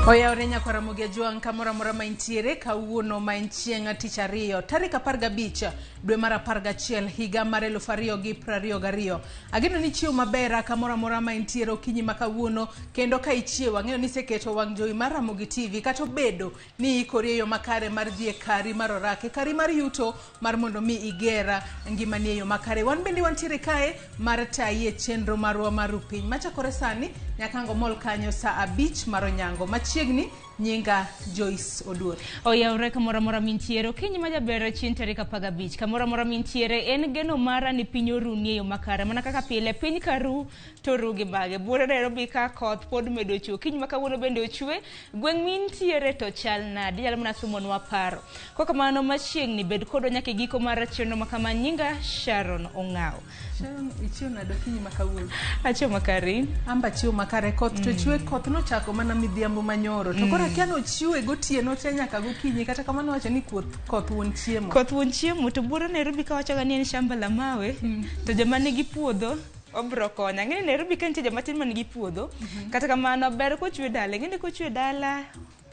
Oyawre nyakwar Ramogi Ajwang' kamoro amora ma intiere kawuono ma en chieng' tich ariyo tarik 15 dwe mar 11 higa mar 2022. Ageno ni ichiew maber kamoro amora ma intiere okinyi ma kawuono kendo ka ichiew ang'eyo ni iseketo wang' jowi mar Ramogi TV kata obedo ni iikori e yo makare mar dhi e kari mar orako e kari mar yuto mar mondo mi iger ngimani e yo makare. Wan bende wantiere kae mar tayi e chenro marwa mar Rupiny machakore sani nyaka ango mol kanyo saa 5 mar onyango. Machiegni nyinga Joyce Oduor. Oyawre kamoro amora mintiere okinyi ma jaber chieng' tarik 15 kamoro amora mintiere en geno mara ni piny oruni e yo makare mana kaka pile piny karu to ru gi bage buore Nairobi ka koth pod medo chwe okinyi ma kawuono bende ochwe gweng' mintiere to chal nade inyalo mana sumonwa paro kokamano machiegni bed kodwa nyaka e giko mar chenro ma kama nyinga Sharon Ong'awo. Sharon, ichiew nade okinyi ma kawuono? Achiew makare. Amba chiew makare koth to chwe koth nochako mana midhiambo manyoro to koro akia nochwe gotieno te nyaka gokinyi kata kamano wacho ni koth koth wuon chiemo. Koth wuon chiemo to buore Nairobi kawachoga ni en shamba la mawe to joma nigi puodho obro konyo. Ang'e ni Nairobi ka nitie joma tin man gi puodho kata kamano ber kochwe dala ing'e ni kochwe dala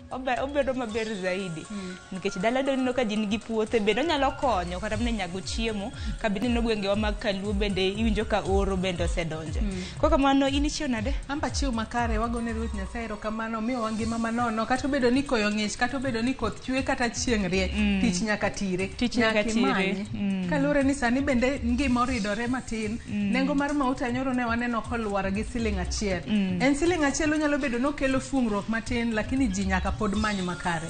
obedo maber zaidi nikech dala do ineno ka ji nigi puothe bende onyalo konyo kata mana e nyago chiemo ka bende ineno gwengewa mag kaluo bende iwinjo ka oro bende osedonje. Kok kamano in ichiew nade? Amba chiew makare wagone Ruoth Nyasaye erokamano omiyowa ngima manono kata obedo ni koyo ng'ich kata obedo ni koth chwe kata chieng' rieny tich nyaka tire. Tich nyaka tire. imanyi. Kaluwore ni sani bende ngima oridore matin nengo mar mauta nyoro ne waneno kolwar gi siling 1. En siling 1 onyalo bedo nokelo fungruok matin lakini ji nyaka pod many makare.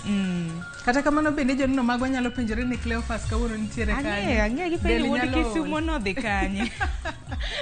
Kata kamano bende joneno magwa nyalo penjore ni Cleophas kawuono nitiere kanye. Ang'eyo gipenjo Del wuod nyalo ol. Kisumo nodhi kanye.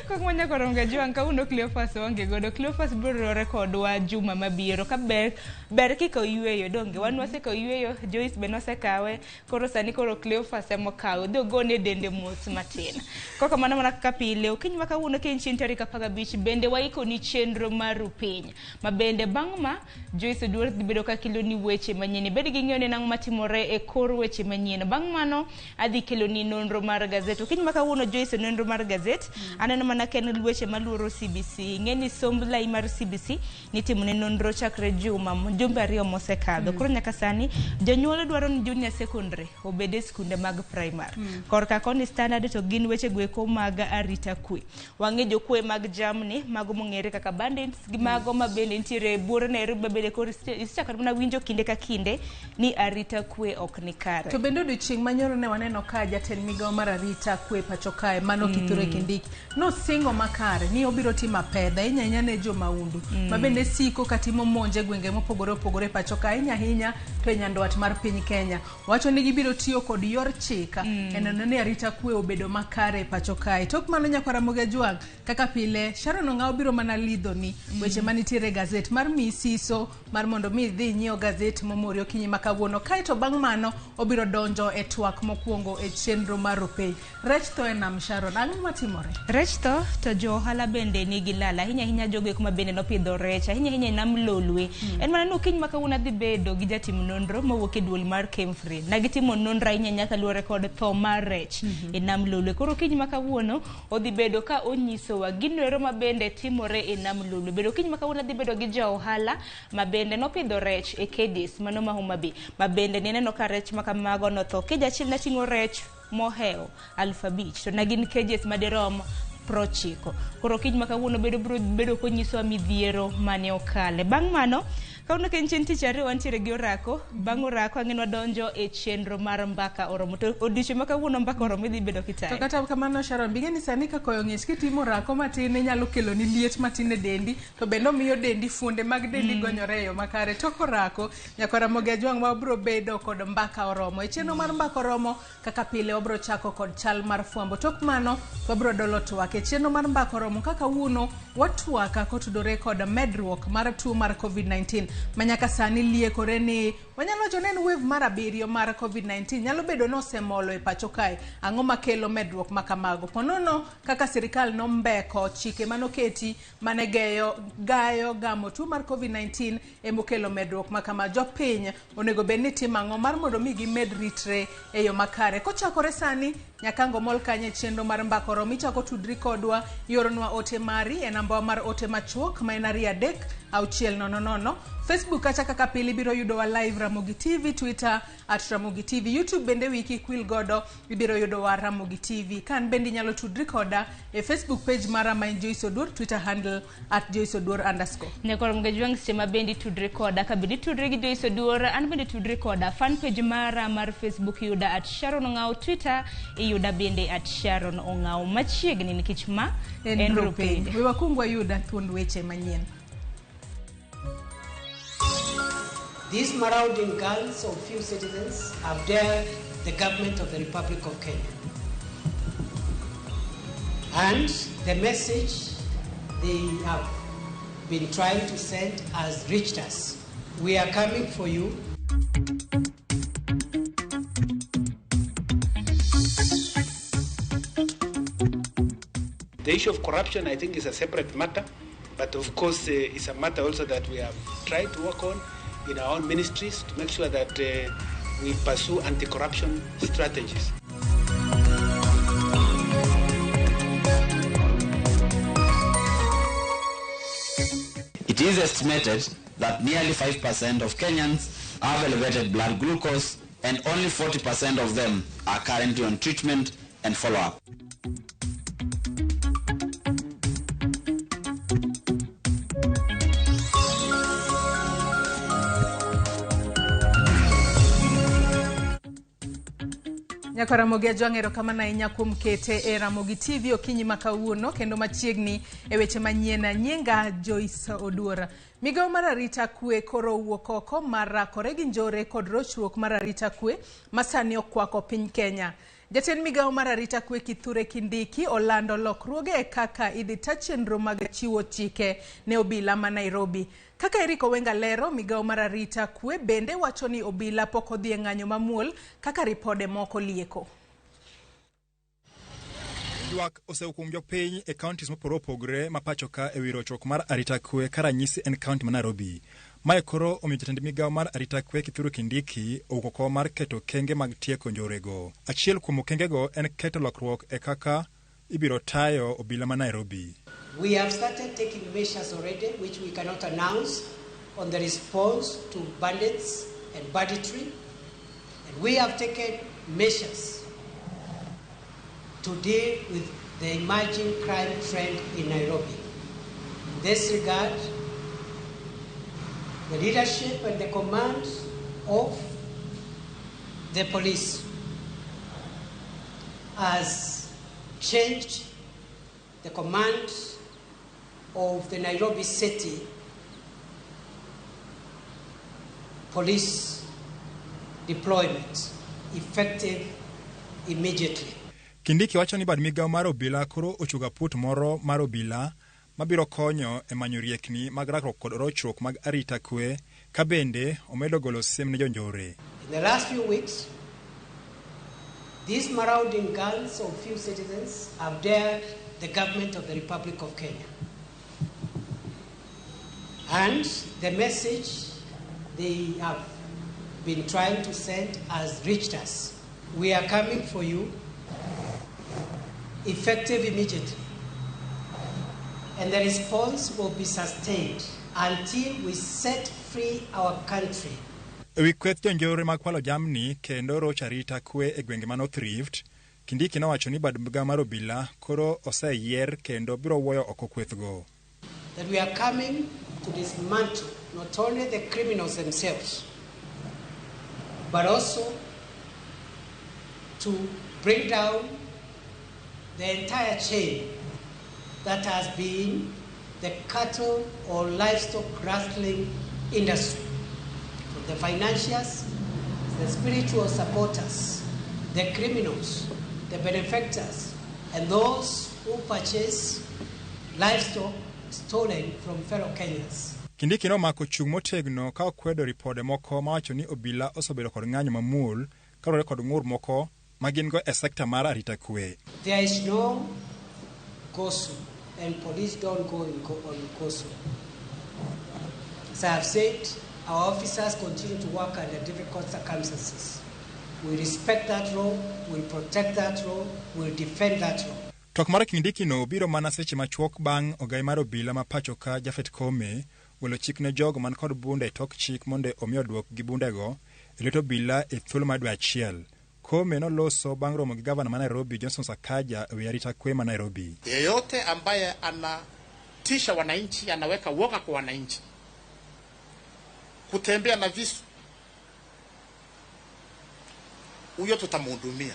Kok manyako ronge jwang' kawuono Cleophas onge godo. Cleophas biro riwore kodwa juma mabiro ka ber ber kikawo yueyo donge wan wasekawo yueyo Joyce be nosekawe koro sani koro Cleophas emokawe odhi ogone dende mos matin. Kok kamano mana kaka pile okinyi ma kawuono ka en chieng' tarik 15 bende waikoni chenro mar Rupiny ma bende bang' ma Joyce Oduor dhi bedo ka keloni weche manyien. Ibed gi ng'eyo ni nang'o matimore e kor weche manyien. Bang' mano adhi keloni nonro mar gazet. Okinyi ma kawuono Joyce nonro mar gazet aneno mana ka en weche maluoro CBC. Ing'e ni somb lai mar CBC nitimo ne nonro chakre juma jumbe 2 mosekadho. Koro nyaka sani jonyuol dwaro ni junior secondary obed e skunde mag primary. Korka koni standard to gin weche goeko mag arita kwe. Wang'e jokwe mag jamni mago mong'ere kaka bandits gi mago ma bende nitiere e buore Nairobi ma bende koro isechako mana winjo kinde ka kinde ni arita kwe ok ni kare. To bende odiochieng' manyoro ne waneno ka jatend migawo mar arita kwe pacho kae mano Kithure Kindiki nosingo makare ni obiro timo apedha ahinya ahinya ne jo maundu ma bende siko katimo monj e gwenge mopogore opogore pacho kae ahinya ahinya to e nyandwat mar piny Kenya. Wacho ni gibiro tiyo kod yor chik e neno ni arita kwe obedo makare e pacho kae. Tok mano nyakwar Ramogi Ajwang' kaka pile Sharon Ong'awo biro mana lidhoni weche manitiere e gazet mar miyi siso mar mondo mi idhi inyiew gazet momori okinyi ma kawuono. Kae to bang' mano obiro donjo e twak mokwongo e chenro mar Rupiny. Rech tho e nam Sharon, ang'o matimore? Rech tho to jo ohala bende nigi lal ahinya ahinya jogo eko ma bende nopidho rech ahinya ahinya e nam Lolwe. En mana ni okinyi ma kawuono adhi bedo gi jatim nonro mawuok e duol mar Kemfri. Na gitimo nonro ahinya ahinya kaluwore kod tho mar rech e nam Lolwe. Koro okinyi ma kawuono odhi bedo ka onyisowa gino ero ma bende timore e nam Lolwe. Bende okinyi ma kawuono adhi bedo gi ja ohala ma bende nopidho rech e Kedis mano ma Homa Bay ma bende nineno ka rech ma kamago notho. Keja achiel ne ting'o rech mohewo 5,000 to ne gin cages madirom 90. Koro okinyi ma kawuono bedo biro bedo konyisowa midhiero mane okale. Bang' mano kawuono ka en chieng' tich ariyo wantiere gi orako. Bang' orako ang'e ni wadonjo e chenro mar mbaka oromo. To odiochieng' ma kawuono mbaka oromo idhi bedo To kitaye. kata kamano Sharon, bing'e ni sani ka koyo ng'ich kitimo orako matin inyalo keloni liet matin e dendi to bende omiyo dendi fuonde mag dendi gonyore e yo makare. Tok orako nyakwar Ramogi Ajwang' wabiro bedo kod mbaka oromo. E chenro mar mbaka oromo kaka pile wabiro chako kod chal mar fwambo. Tok mano wabiro dolo twak. E chenro mar mbaka oromo kaka kawuono watwak kotudore kod medruok mar tuo mar COVID-19 ma nyaka sani liekore ni wanyalo wacho ni en wave mar 7 mar COVID-19 nyalo bedo ni osemolo e pacho kae. Ang'o makelo medruok ma kamago? Ponono kaka sirikal nombeko chike manoketi mane geyo gayo gamo tuo mar COVID-19 emokelo medruok ma kama. Jopiny onego bed ni timo ang'o mar mondo mi gimed ritre e yo makare? Kochakore sani nyaka ango mol kanyo e chenro mar mbaka oromo. Ichako tudri kodwa, ioronwa ote mari e namba mar ote machuok ma en 2 3 6 0 0. Facebook kacha kaka pile ibiro yudowa live Ramogi TV, Twitter at Ramogi TV, YouTube bende wiki kwil godo ibiro yudowa Ramogi TV. Kan bende inyalo tudri koda e Facebook page mara ma en Joyce Oduor, Twitter handle at Joyce Oduor underscore. Nyakwar Ramogi Ajwang' seche ma bende itudri koda ka bende itudri gi Joyce Oduor, an bende tudri koda fan page mara mar Facebook iyuda at Sharon Ong'aw, Twitter iyuda bende at Sharon Ong'aw. Machiegni nikech ma en Rupiny. We wakwong wayud thuond weche manyien. These marauding gangs of few citizens have dared the government of the Republic of Kenya. And the message they have been trying to send has reached us. We are coming for you. The issue of corruption, I think, is a separate matter, but of course it's a matter also that we have tried to work on in our own ministries to make sure that we pursue anti-corruption strategies. It is estimated that nearly 5% of Kenyans have elevated blood glucose and only 40% of them are currently on treatment and follow-up. Nyakwar Ramogi Ajwang', erokamano ahinya kuom kete e Ramogi TV okinyi ma kawuono kendo machiegni e weche manyien. Nyinga Joyce Oduor. Migawo mar arita kwe koro owuok oko mar rakore gi njore kod rochruok mar arita kwe ma sani okwako piny Kenya. Jatend migawo mar arita kwe Kithure Kindiki olando lokruoge e kaka idhi ta chenro mag chiwo chike ne obila ma Nairobi. Kaka Eric Owenga lero, migawo mar arita kwe bende wacho ni obila pok odhi e ng'anyo mamuol kaka ripode moko lieko. Ywak osewuok kuom jopiny e counties mopogore opogore ma pacho ka ewi rochruok mar arita kwe ka ranyisi en county ma Nairobi. Mae koro omiyo jatend migawo mar arita kwe Kithure Kindiki owuok oko mar keto okenge mag tieko njorego. Achiel kuom okengego en keto lokruok e kaka ibiro tayo obila ma Nairobi. We have started taking measures already, which we cannot announce, on the response to bandits and banditry. And we have taken measures to deal with the emerging crime trend in Nairobi. In this regard, the leadership and the command of the police has changed the command of the Nairobi City Police deployment, effective immediately. Kindiki wacho ni bad migawo mar obila koro ochugo aput moro mar obila mabiro konyo e manyo riekni mag rakruok kod rochruok mag arita kwe ka bende omedo golo siem ne jonjore. In the last few weeks, these marauding gangs of few citizens have dared the government of the Republic of Kenya. And the message they have been trying to send has reached us. We are coming for you, effective immediately. And the response will be sustained until we set free our country. Ewi kweth jonjore mag kwalo jamni kendo rocho arita kwe e gwenge ma North Rift, Kindiki nowacho ni bad migawo mar obila koro oseyier kendo biro wuoyo oko kwethgo. That we are coming to dismantle not only the criminals themselves, but also to bring down the entire chain that has been the cattle or livestock rustling industry. From the financiers, the spiritual supporters, the criminals, the benefactors, and those who purchase livestock stolen from fellow Kenyans. Kindiki nomako chung' motegno ka okwedo ripode moko mawacho ni obila osebedo kod ng'anyo mamuol kaluwore kod ng'ur moko ma gin go e sekta mar arita kwe. There is no gosu, and police don't go on gosu. As I have said, our officers continue to work under difficult circumstances. We respect that role, we'll protect that role, we'll defend that role. Twak mar Kindiki no biro mana seche machuok bang' ogai mar obila ma pacho ka Japhet Koome golo chik ne jogo man kod bunde e tok chik mondo omi oduok gi bundego e lwet obila e thuolo mar dwe achiel. Koome noloso bang' romo gi gavana ma Nairobi Johnson Sakaja e wi arita kwe ma Nairobi. Yeyote ambaye anatisha wananchi, anaweka woga kwa wananchi, kutembea na visu, huyo tutamhudumia.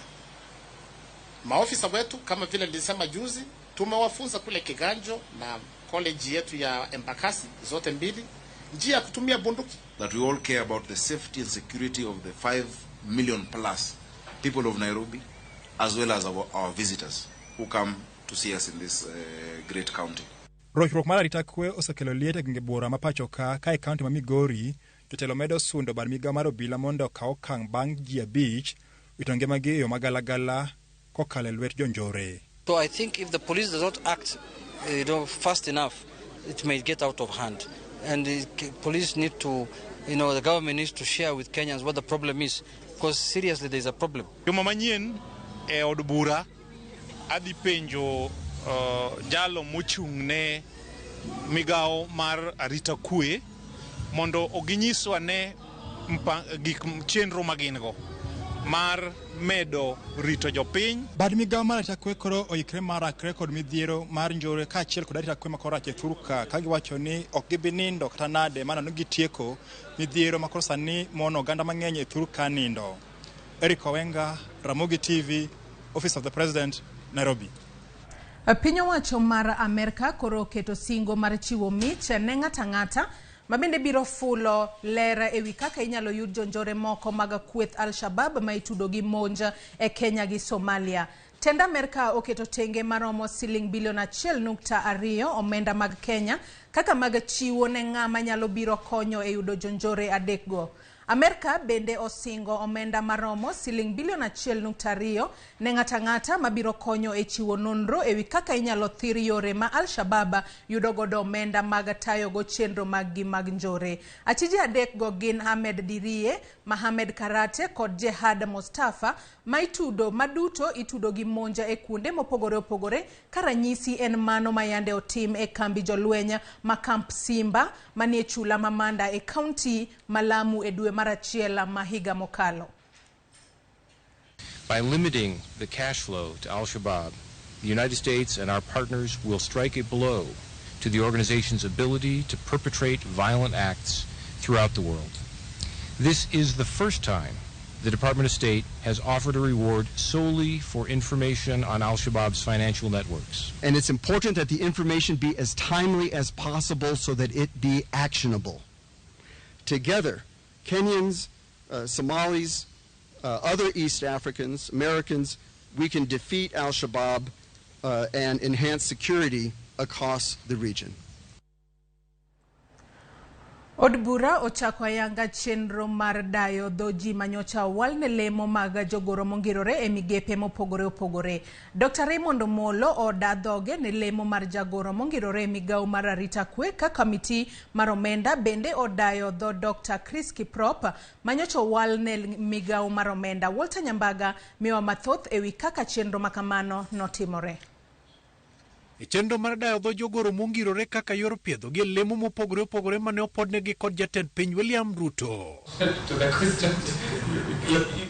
Maofisa wetu kama vile nilisema juzi, tumewafunza kule Kiganjo na college yetu ya Embakasi, zote mbili, njia ya kutumia bunduki. That we all care about the safety and security of the 5 million plus people of Nairobi, as well as our visitors who come to see us in this great county. Rochruok mar arita kwe osekelo liet e gwenge buora ma pacho ka ka e kaunti ma Migori, jotelo medo sundo bad migao mar obila mondo okaw okang' bang' ji 5 wito ngimagi e yo magalagala kokalo e lwet jonjore. So I think if the police does not act fast enough, it may get out of hand. And the police need to, the government needs to share with Kenyans what the problem is, because seriously there is a problem. Juma manyien e od bura adhi penjo jalo mochung' ne migawo mar arita kwe mondo ginyiswa ne gik chenro ma gin go mar medo rito jopiny. Bad migawo mar arita kwe koro oikre mar rakre kod midhiero mar njore kaachiel kod arita kwe makoro rach e thurka ka giwacho ni ok gibi nindo kata nade mana ni gitieko midhiero makoro sani mono oganda mang'eny e thurka nindo. Eric Owenga, Ramogi TV, Office of the President, Nairobi. Piny owacho mar Amerka koro oketo singo mar chiwo mich ne ng'ato ang'ata ma bende biro fulo ler ewi kaka inyalo yud jonjore moko mag kweth Al-Shabab ma itudo gi monj e Kenya gi Somalia. Tend Amerka oketo tenge maromo siling bilion 1.2 omenda mag Kenya kaka mag chiwo ne ng'ama nyalo biro konyo e yudo jonjore adekgo. Amerka bende osingo omenda maromo siling bilion 1.2 ne ng'ato ang'ata mabiro konyo e chiwo nonro ewi kaka inyalo thir yore ma Al-Shabab yudo godo omenda mag tayogo chenro maggi mag njore. Achije adekgo gin Ahmed Dirie, Mohamed Karate kod Jehad Mustafa ma itudo maduto itudo gi monja e kuonde mopogore opogore ka ranyisi en mano mayande otim e kambi jolweny ma Camp Simba manie chula ma Manda e kaunti ma Lamu e dwe mar achiel ma higa mokalo. By limiting the cash flow to Al-Shabaab, the United States and our partners will strike a blow to the organization's ability to perpetrate violent acts throughout the world. This is the first time the Department of State has offered a reward solely for information on Al-Shabaab's financial networks. And it's important that the information be as timely as possible so that it be actionable. Together, Kenyans, Somalis, other East Africans, Americans, we can defeat Al-Shabaab and enhance security across the region. Od bura ochako ayanga chenro mar dayo dho ji manyocha owal ne lemo mag jogoro mongirore e migepe mopogore opogore. Dr. Raymond Omolo oda dhoge ne lemo mar jagoro mongirore e migawo mar arita kwe ka komiti mar omenda bende odayo dho Dr. Chris Kiprop manyocha owal ne migawo mar omenda. Walter Nyambaga miwa mathoth ewi kaka chenro makamano notimore. E chenro mar dayo dho jogoro mongirore kaka yor piedho gi lemo mopogore opogore mane opodnegi kod jatend piny William Ruto.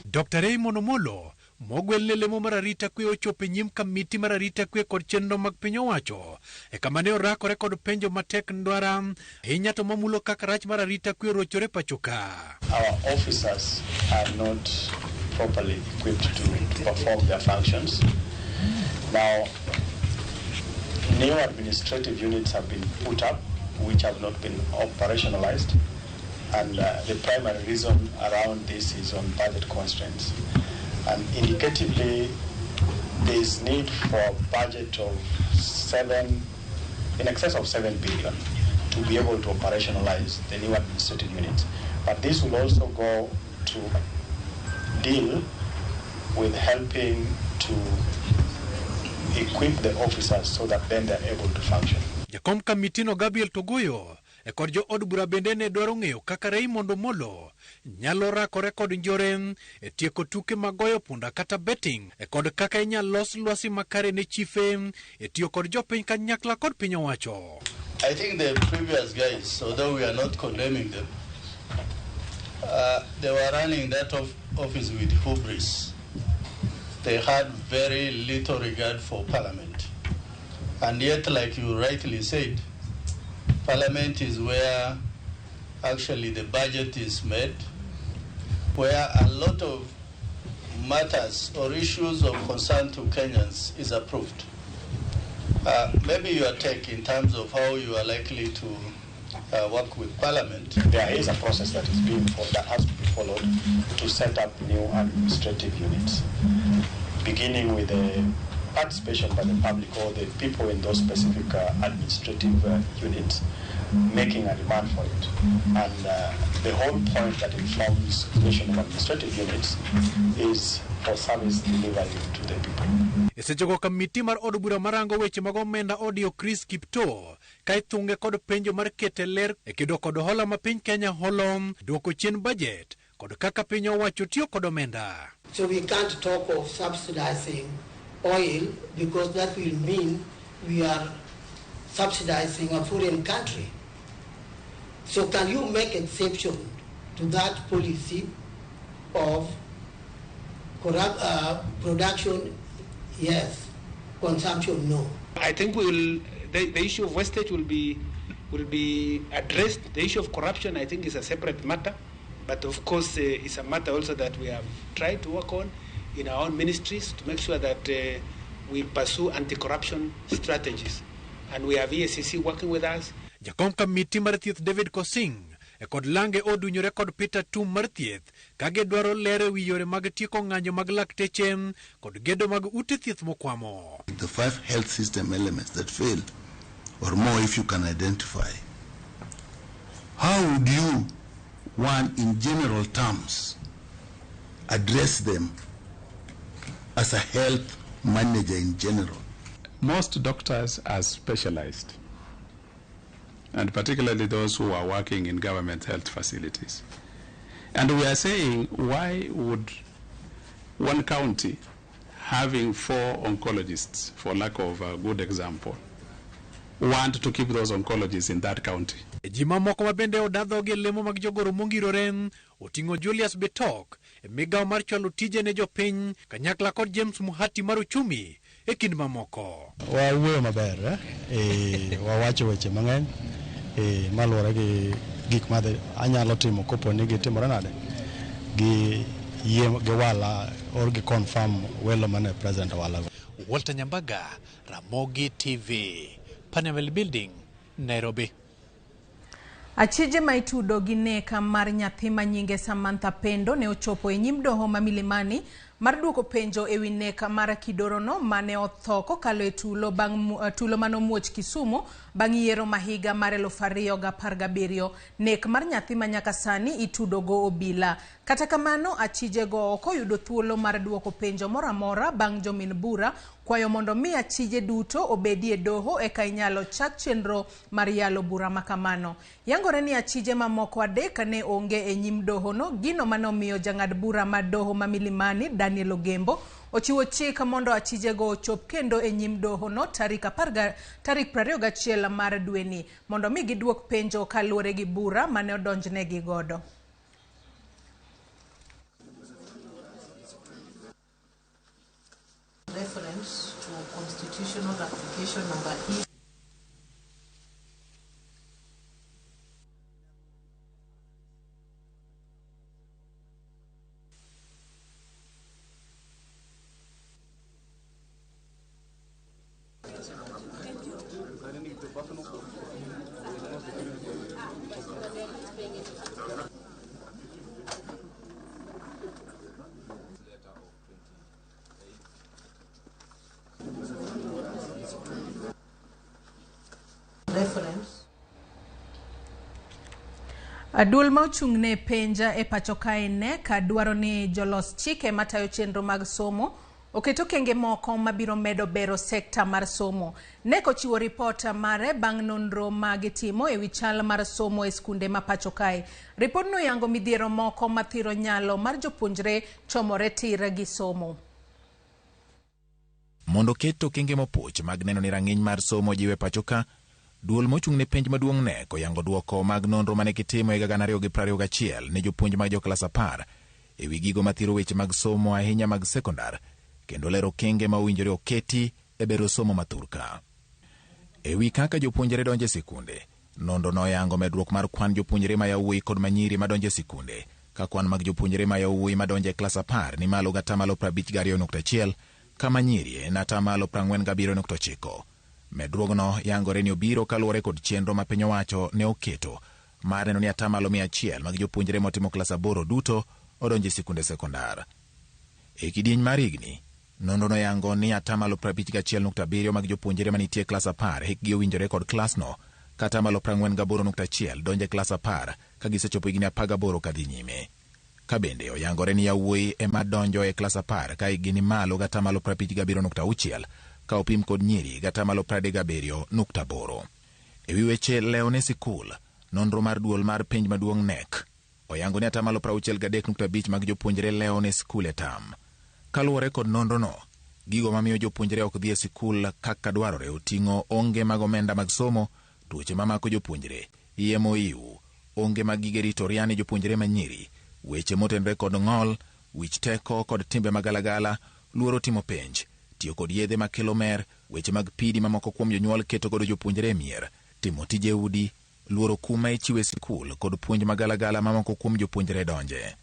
Dr. Raymond Omolo mogwel ne lemo mar arita kwe ochopo e nyim kamiti mar arita kwe kod chenro mag piny owacho e kama ne orakore kod penjo matek ndwara ahinya to mamulo kaka rach mar arita kwe orochore pacho ka. Our officers are not properly equipped to perform their functions. Now, new administrative units have been put up, which have not been operationalized, and the primary reason around this is on budget constraints. And indicatively, there is need for a budget of in excess of 7 billion to be able to operationalize the new administrative units. But this will also go to deal with helping to equip the officers so that then they're able to function. Jakom kamitino Gabriel Togoyo e kod jo od bura bende ne dwaro ng'eyo kaka Raymond Omolo nyalo rakore kod njore e tieko tuke mag goyo punda kata betting e kod kaka inyalo los lwasi makare ne chife e tiyo kod jopiny kanyakla kod piny owacho. I think the previous guys, although we are not condemning them, they were running that office with hubris. They had very little regard for Parliament. And yet, like you rightly said, Parliament is where actually the budget is made, where a lot of matters or issues of concern to Kenyans is approved. Maybe your take in terms of how you are likely to work with Parliament. There is a process that is being that has to be followed to set up new administrative units, beginning with the participation by the public or the people in those specific administrative units making a demand for it. And the whole point that informs creation of administrative units is for service delivery to the people. E sechego kamiti mar od bura marango weche mag omenda odio Chris Kiptoo ka ithunge kod penjo mar kete ler e kedo kod hola ma piny Kenya holo, duoko chien budget kod kaka piny owacho tiyo kod omenda. So we can't talk of subsidizing oil because that will mean we are subsidizing a foreign country. So can you make exception to that policy of production, yes, consumption, no? I think we will, the issue of wastage will be addressed. The issue of corruption, I think, is a separate matter. But of course, it's a matter also that we have tried to work on in our own ministries to make sure that we pursue anti-corruption strategies. And we have EACC working with us. Jakom kamiti mar thieth David Kosing e kod lange odunyore kod Peter Tum mar thieth ka gidwaro ler ewi yore mag tieko ng'anjo mag lakteche kod gedo mag ute thieth mokwamo. The 5 health system elements that failed, or more if you can identify, how would you, one, in general terms, address them as a health manager in general? Most doctors are specialized, and particularly those who are working in government health facilities. And we are saying, why would one county having 4 oncologists, for lack of a good example, want to keep those oncologists in that county? Ji mamoko ma bende odadhogi e lemo mag jogoro mongirore oting'o Julius Bitok e migawo mar chwalo tije ne jopiny kanyakla kod James Muhati mar uchumi e kind mamoko. Wawuoyo maber, wawacho weche mang'eny maluwore gi gik ma anyalo timo kopo ni gitimore nade gi yie gi wala or gi confirm welo mane president owalago. Walter Nyambaga, Ramogi TV, Panamel Building, Nairobi. Achije ma itudo gi neka mar nyathi ma nyinge Samantha Pendo ne ochopo e nyim doho ma Milimani mar duoko penjo ewi neka mar kidorono mane otho kokalo e tulo bang' tulo manomuoch Kisumu bang' yiero ma higa mar 2017. Nek mar nyathi ma nyaka sani itudo go obila. Kata kamano, achije go ok oyudo thuolo mar duoko penjo moro amora bang' jomin bura kwayo mondo mi achije duto obedi e doho eka inyalo chak chenro mar yalo bura makamano. Yangore ni achije mamoko 3 ne onge e nyim dohono, gino manomiyo jang'ad bura ma doho ma Milimani Daniel Ogembo ochiwo chik mondo achijego ochop kendo e nyim dohono tarik 21 mar dweni mondo mi giduok penjo kaluwore gi bura mane odonjnegi godo. Reference to constitutional application number E. Reference. Duol ma ochung' ne penja e pacho kae KNEC dwaro ni jolos chike matayo chenro mag somo oket okenge moko mabiro medo bero sekta mar somo. KNEC ochiwo ripot mare bang' nonro ma gitimo ewi chal mar somo e skunde ma pacho kae. Ripodno yango midhiero moko mathiro nyalo mar jopuonjre chomore tir gi somo. Mondo ket okenge mopuch mag neno ni rang'iny mar somo jiwe pacho ka, Duol mochung' ne penj maduong' KNEC oyango duoko mag nonro mane gitimo higa 2021 ne jopuonj mag joklas 10 e wi gigo mathiro weche mag somo ahinya mag sekondar kendo lero okenge ma owinjore oketi e bero somo mathurka. E wi kaka jopuonjre donjo e sikunde, nonro noyango medruok mar kwan jopuonjre ma yawuoyi kod manyiri madonjo e sikunde, ka kwan mag jopuonjre ma yawuoyi madonjo e klas 10 ni malo gi atamalo 52.1 ka manyiri en atamalo 47.9. Medruogno yangore ni obiro kaluwore kod chenro ma piny owacho ne oketo mar neno ni atamalo 100 mag jopuonjre motimo klas 8 duto odonjo e sikunde sekondar. E kidieny mar higni, nonro noyango ni atamalo 51.7 mag jopuonjre manitie e klas 10 hikgi owinjore kod klasno, ka atamalo 48.1 donjo e klas 10 ka gisechopo higni 18 kadhi nyime. Ka bende oyangore ni yawuoyi ema donjo e klas 10 ka hikgi ni malo gi atamalo 57.6 ka opim kod nyiri gi atamalo 37.8. E wi weche lewo ne sikul, nonro mar duol mar penj maduong' KNEC oyango ni atamalo 63.5 mag jopuonjre lewo ne sikul e tam. Kaluwore kod nonrono, gigo mamiyo jopuonjre ok dhi e sikul kaka dwarore oting'o onge mag omenda mag somo, tuoche mamako jopuonjre, iye moiw, onge mag gige rito riani jopuonjre manyiri, weche motenore kod ng'ol, wich teko kod timbe magalagala, luoro timo penj, tiyo kod yedhe makelo mer, weche mag pidi mamoko kuom jonyuol keto godo jopuonjre e mier, timo tije udi, luoro kum ma ichiwo e sikul kod puonj magalagala mamoko kuom jopuonjre donje.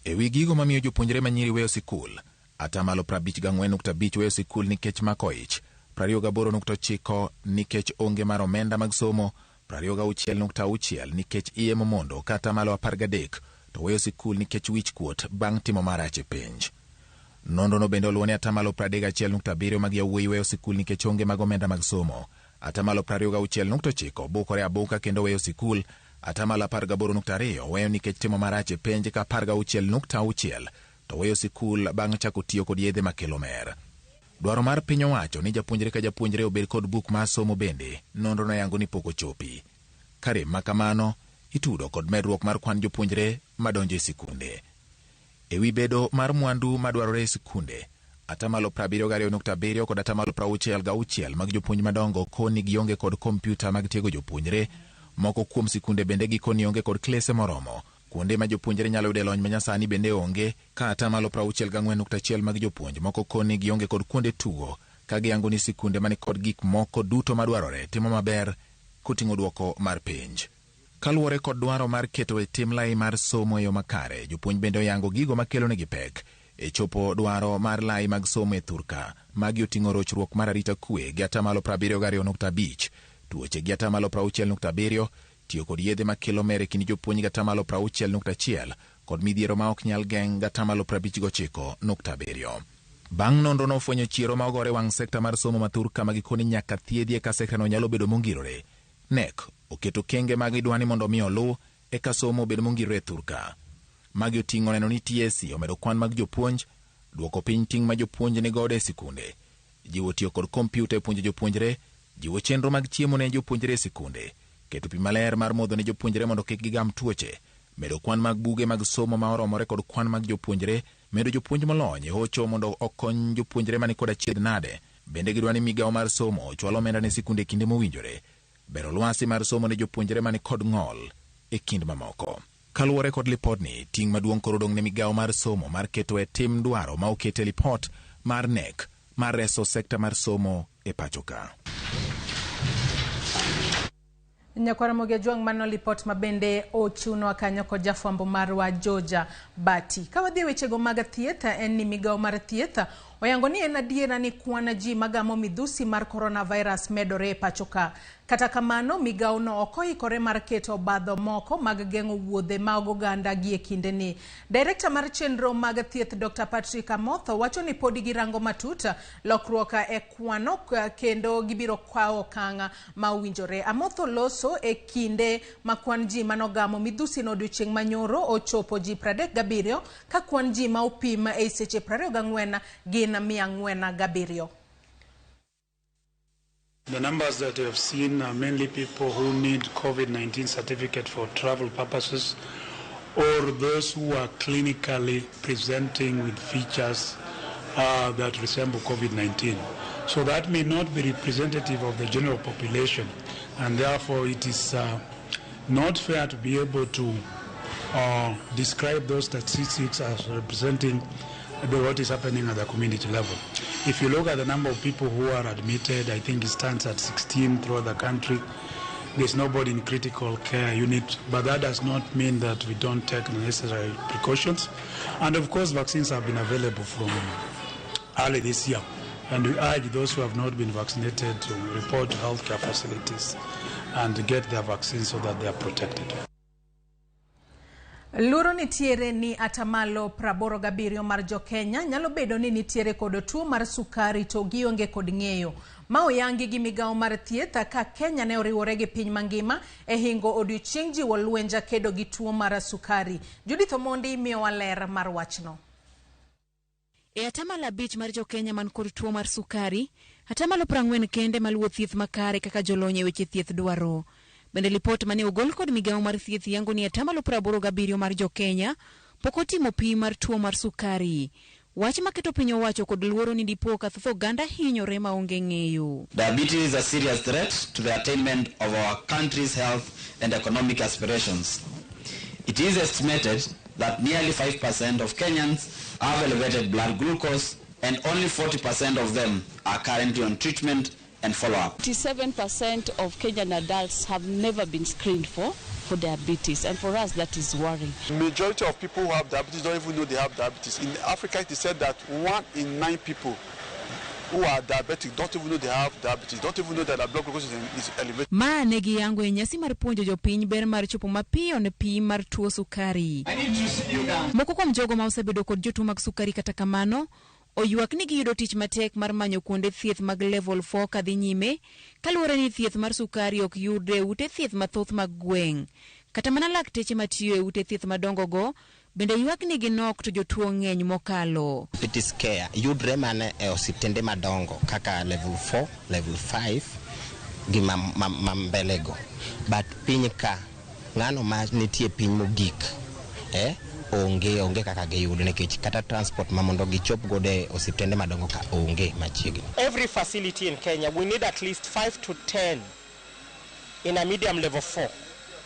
E wi gigo mamiyo jopuonjre manyiri weyo sikul, atamalo 54.5 weyo sikul nikech mako ich, 28.9 nikech onge mar omenda mag somo, 26.6 nikech iye momondo ka atamalo 13 to weyo sikul nikech wich kuot bang' timo marach e penj. Nonrono bende oluwo ni atamalo 31.7 mag yawuoyi weyo sikul nikech onge mag omenda mag somo, atamalo 26.9 bukore abuka kendo weyo sikul, atamalo 18.2 weyo nikech timo marach e penj ka 16.6 to weyo sikul bang' chako tiyo kod yedhe makelo mer. Dwaro mar piny owacho ni japuonjre ka japuonjre obed kod buk mar somo bende nonro noyango ni pok ochopi. Ka rem ma kamano itudo kod medruok mar kwan jopuonjre madonjo e sikunde. E wi bedo mar mwandu madwarore e sikunde, atamalo 72.7 kod atamalo 66 mag jopuonj madongo koni gionge kod kompyuta mag tiego jopuonjre. Moko kuom sikunde bende gikoni onge kod klese moromo. Kuonde ma jopuonjre nyalo yude lony manyasani bende onge, ka atamalo 64.1 mag jopuonj moko koni gionge kod kuonde tugo, ka giyango ni sikunde mani kod gik moko duto madwarore timo maber koting'o duoko mar penj. Kaluwore kod dwaro mar keto e tim lai mar somo e yo makare, jopuonj bende oyango gigo makelo negi pek e chopo dwaro mar lai mag somo e thurka. Magi oting'o rochruok mar arita kwe gi atamalo 72.5, tuoche gi atamalo 60.7, tiyo kod yedhe makelo mer e kind jopuonj gi atamalo 60.1 kod midhiero ma ok nyal geng' gi atamalo 59.7. Bang' nonro nofwenyo chiero ma ogore wang' sekta mar somo ma thurka ma gikoni nyaka thiedhi eka sektano nyalo bedo mongirore. KNEC oketo kenge mag idwani mondo mi oluw eka somo obed mongirore e thurka. Magi oting'o neno ni TSC omedo kwan mag jopuonj, duoko piny ting' ma jopuonj ni godo e sikunde, jiwo tiyo kod kompyuta e puonjo jopuonjre, jiwo chenro mag chiemo ne jopuonjre e sikunde, keto pi maler mar modho ne jopuonjre mondo kik gigam tuoche, medo kwan mag buge mag somo ma oromore kod kwan mag jopuonjre, medo jopuonj molony e hocho mondo okony jopuonjre mani kod achiedh nade. Bende gidwa ni migawo mar somo ochwal omenda ne sikunde e kinde mowinjore, bero lwasi mar somo ne jopuonjre mani kod ng'ol e kind mamoko. Kaluwore kod lipodni, ting' maduong' koro odong' ne migawo mar somo mar keto e tim dwaro ma oket e lipot mar KNEC mar reso sekta mar somo e pacho ka. Nyakwar Ramogi Ajwang', mano lipot ma bende ochiwnwa kanyo kod jafwambo marwa Georgia Bati. Ka wadhi e wechego mag thieth, en ni migawo mar thieth oyango ni en adiera ni kwan ji magamo midhusi mar coronavirus medore e pacho ka. Kata kamano, migawo no ok oikore mar keto obadho moko mag geng'o wuodhe mag oganda gi e kindeni. Direkta mar chenro mag thieth Dr. Patrick Amotho wacho ni podi girango matut lokruok e kwano kendo gibiro kawo okang' ma owinjore. Amotho loso e kinde ma kwan ji manogamo midhusi no odiochieng' manyoro ochopo ji 37 ka kwan ji ma opim e seche 24 gin 407. The numbers that we have seen are mainly people who need COVID-19 certificate for travel purposes or those who are clinically presenting with features that resemble COVID-19. So that may not be representative of the general population. And therefore it is not fair to be able to describe those statistics as representing what is happening at the community level. If you look at the number of people who are admitted, I think it stands at 16 throughout the country. There's nobody in critical care unit, but that does not mean that we don't take the necessary precautions. And of course, vaccines have been available from early this year. And we urge those who have not been vaccinated to report to healthcare facilities and get their vaccines so that they are protected. Luoro nitiere ni atamalo 87 mar jo-Kenya nyalo bedo ni nitiere kod tuo mar sukari to gionge kod ng'eyo. Ma oyangi gi migawo mar thieth ka Kenya ne oriwore gi piny mangima e hingo odiochieng' jiwo lwenja kedo gi tuo mar sukari. Judith Omondi miyowa ler mar wachno. E atamalo 5 mar jo-Kenya man kod tuo mar sukari, atamalo 40 kende maluwo thieth makare kaka jolony e weche thieth dwaro. Bende lipot mane ogol kod migawo mar thieth yango ni atamalo 87 mar jo-Kenya pok otimo pim mar tuo mar sukari. Wach maketo piny owacho kod luoro ni dipo ka thoth oganda hinyore maonge ng'eyo. Diabetes is a serious threat to the attainment of our country's health and economic aspirations. It is estimated that nearly 5% of Kenyans have elevated blood glucose and only 40% of them are currently on treatment and follow-up. 57% of Kenyan adults have never been screened for diabetes, and for us that is worrying. Majority of people who have diabetes don't even know they have diabetes. In Africa, it is said that 1 in 9 people who are diabetic don't even know they have diabetes, don't even know that their blood glucose is elevated. Ma ne giyango e nyasi mar puonjo jopiny ber mar chopo mapiyo ne pim mar tuo sukari. Moko kuom jogo ma osebedo kod jotuo mag sukari kata kamano oywak ni giyudo tich matek mar manyo kuonde thieth mag level 4 kadhi nyime kaluwore ni thieth mar sukari ok yudre e ute thieth mathoth mag gweng'. Kata mana lakteche matiyo e ute thieth madongo go bende ywak ni ginok to jotuo ng'eny mokalo. Diabetes care yudre mana e osiptende madongo kaka level 4, level 5 gi ma mbelego. But piny ka ng'ano ma nitie piny mogik onge kaka giyudo nikech kata transport ma mondo gichop godo e osiptende madongo ka onge machiegni. Every facility in Kenya we need at least 5 to 10 in a medium level 4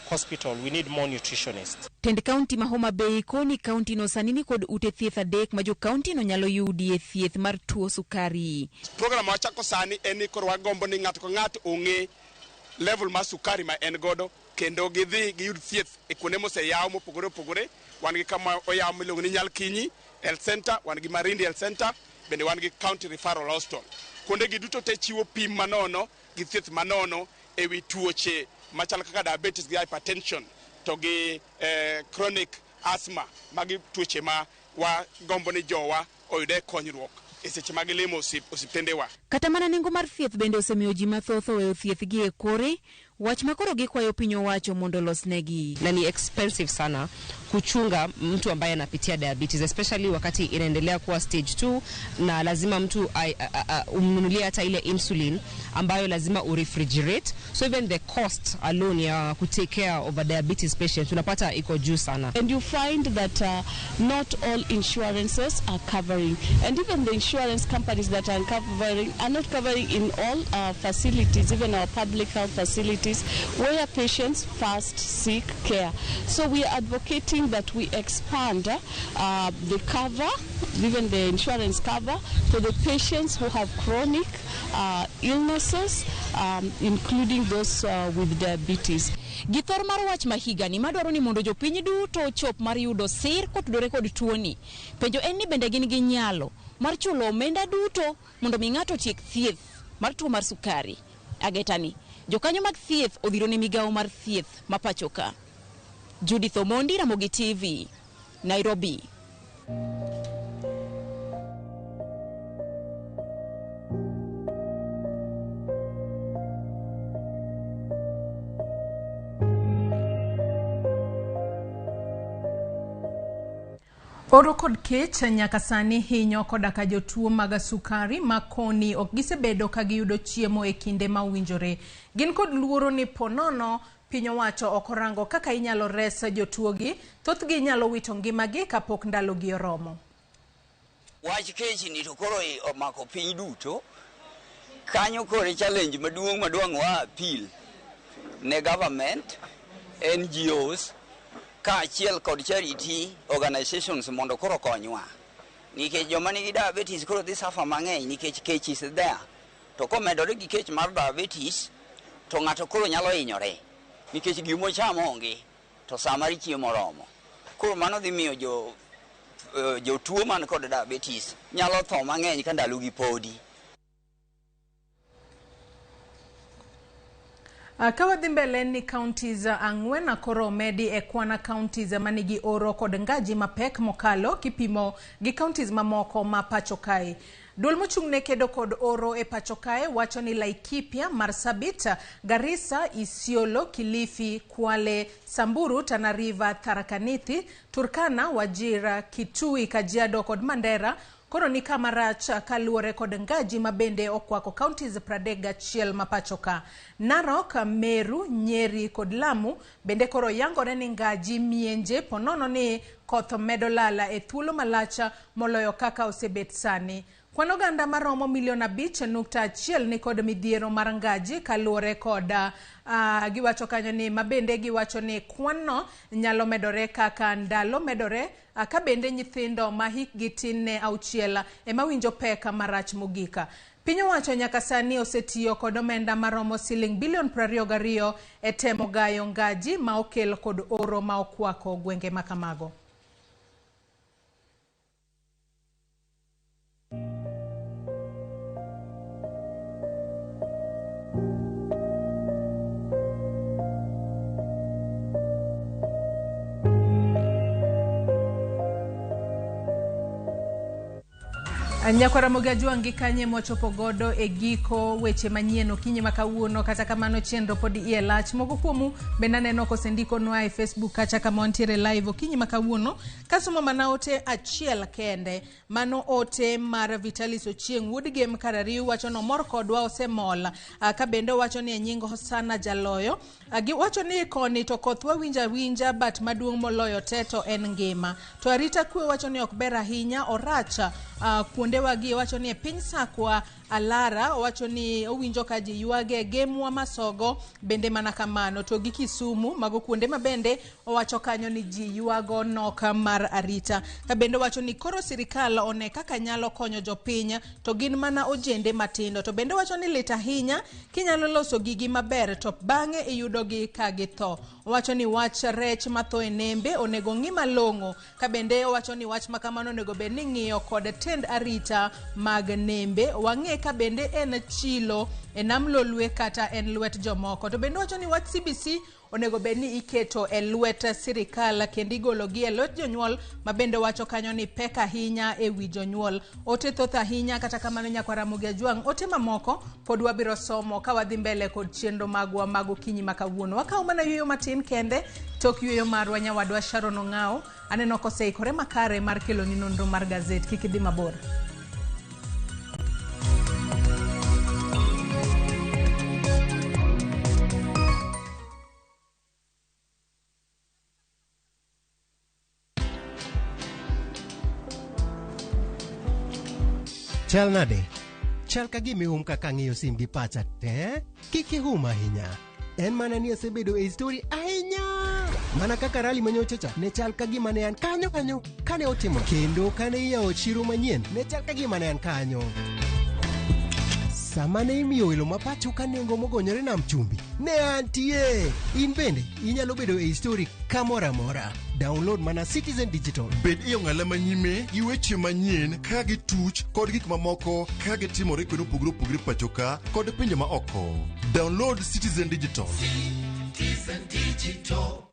hospital. We need more nutritionists. Tend kaunti ma Homa Bay koni kaunti no sani ni kod ute thieth 3 ma jo kaunti no nyalo yudie thieth mar tuo sukari. Program wachako sani en ni koro wagombo ni ng'ato ka ng'ato ong'e level mar sukari ma en godo kendo gidhi giyud thieth e kuonde moseyaw mopogore opogore. Wan gi kama oyaw miluongo ni Nyalkinyi Health Center, wan gi Marindi Health Center, bende wan gi County Referral Hospital. Kuonde gi duto te chiwo pim manono gi thieth manono e wi tuoche machal kaka diabetes gi hypertension to gi chronic asthma. Magi tuoche ma wagombo ni jowa oyude konyruok e seche ma gilimo osiptendewa. Kata mana nengo mar thieth bende osemiyo ji mathoth oweyo thieth gi e kore, wach ma koro gikwayo piny owacho mondo olosnegi. Na ni expensive sana kuchunga mtu ambaye anapitia diabetes, especially wakati inaendelea kuwa stage 2 na lazima mtu umnunulie hata ile insulin ambayo lazima urefrigerate. So even the cost alone ya ku take care of a diabetes patient unapata iko juu sana. And you find that not all insurances are covering, and even the insurance companies that are covering are not covering in all our facilities, even our public health facilities where patients first seek care. So we are advocating that we expand the cover, even the insurance cover, for the patients who have chronic illnesses, including those with diabetes. Githor mar wach ma higani madwaro ni mondo jopiny duto ochop mar yudo sir kotudore kod tuoni. Penjo en ni bende gin gi nyalo mar chulo omenda duto mondo mi ng'ato otiek thieth mar tuo mar sukari. Agetani, jokanyo mag thieth odhiro ne migawo mar thieth ma pacho ka. Judith Omondi, Ramogi TV, Nairobi. Oro kod kech nyaka sani hinyo koda ka jotuo mag sukari ma koni ok gisebedo ka giyudo chiemo e kinde ma owinjore. Gin kod luoro ni ponono piny owacho ok orango kaka inyalo res jotuogi, thothgi nyalo wito ngimagi kapok ndalogi oromo. Wach kech ni to koro omako piny duto. Kanyo koro challenge maduong' madwang' wa appeal ne government, NGOs kaachiel kod charity organizations mondo koro konywa. Nikech joma nigi diabetes koro dhi suffer mang'eny nikech kech is there. To komedore gi kech mar diabetes, to ng'ato koro nyalo hinyore nikech gimochamo onge to saa mar chiemo oromo. Koro mano dhi miyo jo jotuo man kod diabetes nyalo tho mang'eny ka ndalogi podi. Ka wadhi mbele ni counties 4 koro omedi e kwana counties manigi oro kod ngaji mapek mokalo kipimo gi counties mamoko ma pacho kae. Duol mochung' ne kedo kod oro e pacho kae wacho ni Laikipia, Marsabit, Garissa, Isiolo, Kilifi, Kwale, Samburu, Tana River, Tharaka Nithi, Turkana, Wajir, Kitui, Kajiado kod Mandera koro ni kama rach kaluwore kod ngaji mabende okwako counties 31 ma pacho ka. Narok, Meru, Nyeri kod Lamu bende koro yangore ni ngaji mienje ponono ni koth medo lala e thuolo malach moloyo kaka osebet sani. Kwan oganda maromo milion 5.1 ni kod midhiero mar ngaji kaluwore kod giwacho kanyo ni mabende giwacho ni kwanno nyalo medore kaka ndalo medore ka bende nyithindo ma hikgi tin ne 6 ema winjo pek marach mogik. Piny owacho nyaka sani osetiyo kod omenda maromo siling bilion 22 e temo gayo ngaji ma okel kod oro ma okwako gwenge makamago. Nyakwara Ramogi Ajwang' gi kanye mwachopo godo e giko weche manyien okinyi ma kawuono. Kata kamano chenro pod iye lach. Moko kuomu bende aneno kosendikonwa e Facebook kacha kama wantiere live okinyi ma kawuono. Kasomo mana ote achiel kende, mano ote mar Vitalis Ochieng' wuod Gem Karariu wacho no mor kodwa osemol. Ka bende owacho ni e nying Hosana Jaloyo. Giwacho ni koni to koth wawinja winja but maduong' moloyo te to en ngima. To arita kwe wacho ni ok ber ahinya orach kuonde wagi wacho ni e piny Sakwa Alara wacho ni owinjo ka ji ywage Gemwa Masogo bende mana kamano. To gi Kisumu mago kuonde ma bende owacho kanyo ni ji ywago nok mar arita. Ka bende wacho ni koro sirikal one kaka nyalo konyo jopiny to gin mana ojende matindo. To bende wacho ni lit ahinya kinyalo loso gigi maber to bang'e iyudogi ka githo. Owacho ni wach rech matho e nembe onego ng'i malong'o. Ka bende owacho ni wach makamano onego bed ni ng'iyo kod tend arita mag nembe wang'e ka bende en chilo e nam Lolwe kata en lwet jomoko. To bende wacho ni wach CBC onego bed ni iketo e lwet sirikal kendo igologi e lwet jonyuol ma bende wacho kanyo ni pek ahinya e wi jonyuol. Ote thoth ahinya kata kamano nyakwara Ramogi Ajwang' ote mamoko pod wabiro somo ka wadhi mbele kod chenro magwa mag okinyi ma kawuono. Wakawo mana yueyo matin kende tok yueyo marwa nyawadwa Sharon Ong'ao aneno koseikore makare mar keloni nonro mar gazet. Kik idhi mabor. Chal nade? Chal ka gima ihum kaka ang'iyo sim gi pacha te? Kik ihum ahinya. En mana ni asebedo e story ahinya. Mana kaka rally manyocha cha ne chal ka gima ne an kanyo kanyo kane otimo. Kendo kane iyawo chiro manyien ne chal ka gima ne an kanyo. Sama ne imiyo welo ma pacho ka nengo mogonyore nam chumbi, ne antie. In bende inyalo bedo e story kamoro amora. Download mana Citizen Digital. Bed e ong'ala manyime gi weche manyien ka gituch kod gik mamoko ka gitimore kuonde mopogore opogore pacho ka kod pinje ma oko. Download Citizen Digital. Citizen Digital.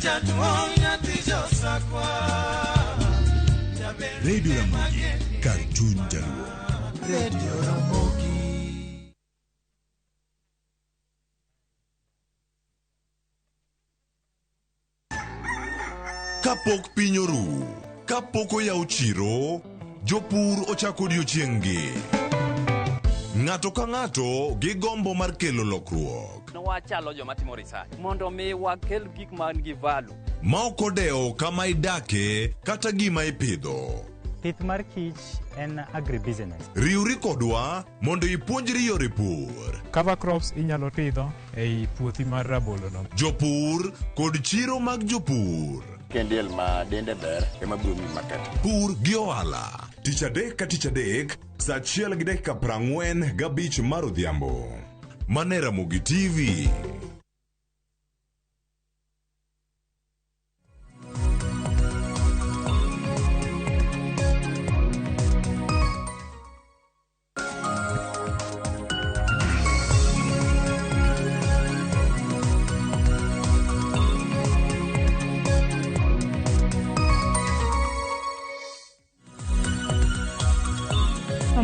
Jaduong' nyathi josakwa. Radio Ramogi, kar chuny Jaluo. Radio Ramogi. Kapok piny oru, kapok oyaw chiro, jopur ochako odiochieng'-gi. Ng'ato ka ng'ato gi gombo mar kelo lokruok. Wachalo joma timo research mondo mi wakel gik man gi value. Ma ok odewo kama idake kata gima ipidho. Pith mar kich en agribusiness. Riwri kodwa mondo ipuonjri yore pur. Cover crops inyalo pidho ei puothi mar rabolo no. Jopur kod chiro mag jopur. Kendiel ma dende ber ema biro miyi market. Pur gi ohala. Tich adek ka tich adek, saa 1:45 mar odhiambo. Mane Ramogi TV.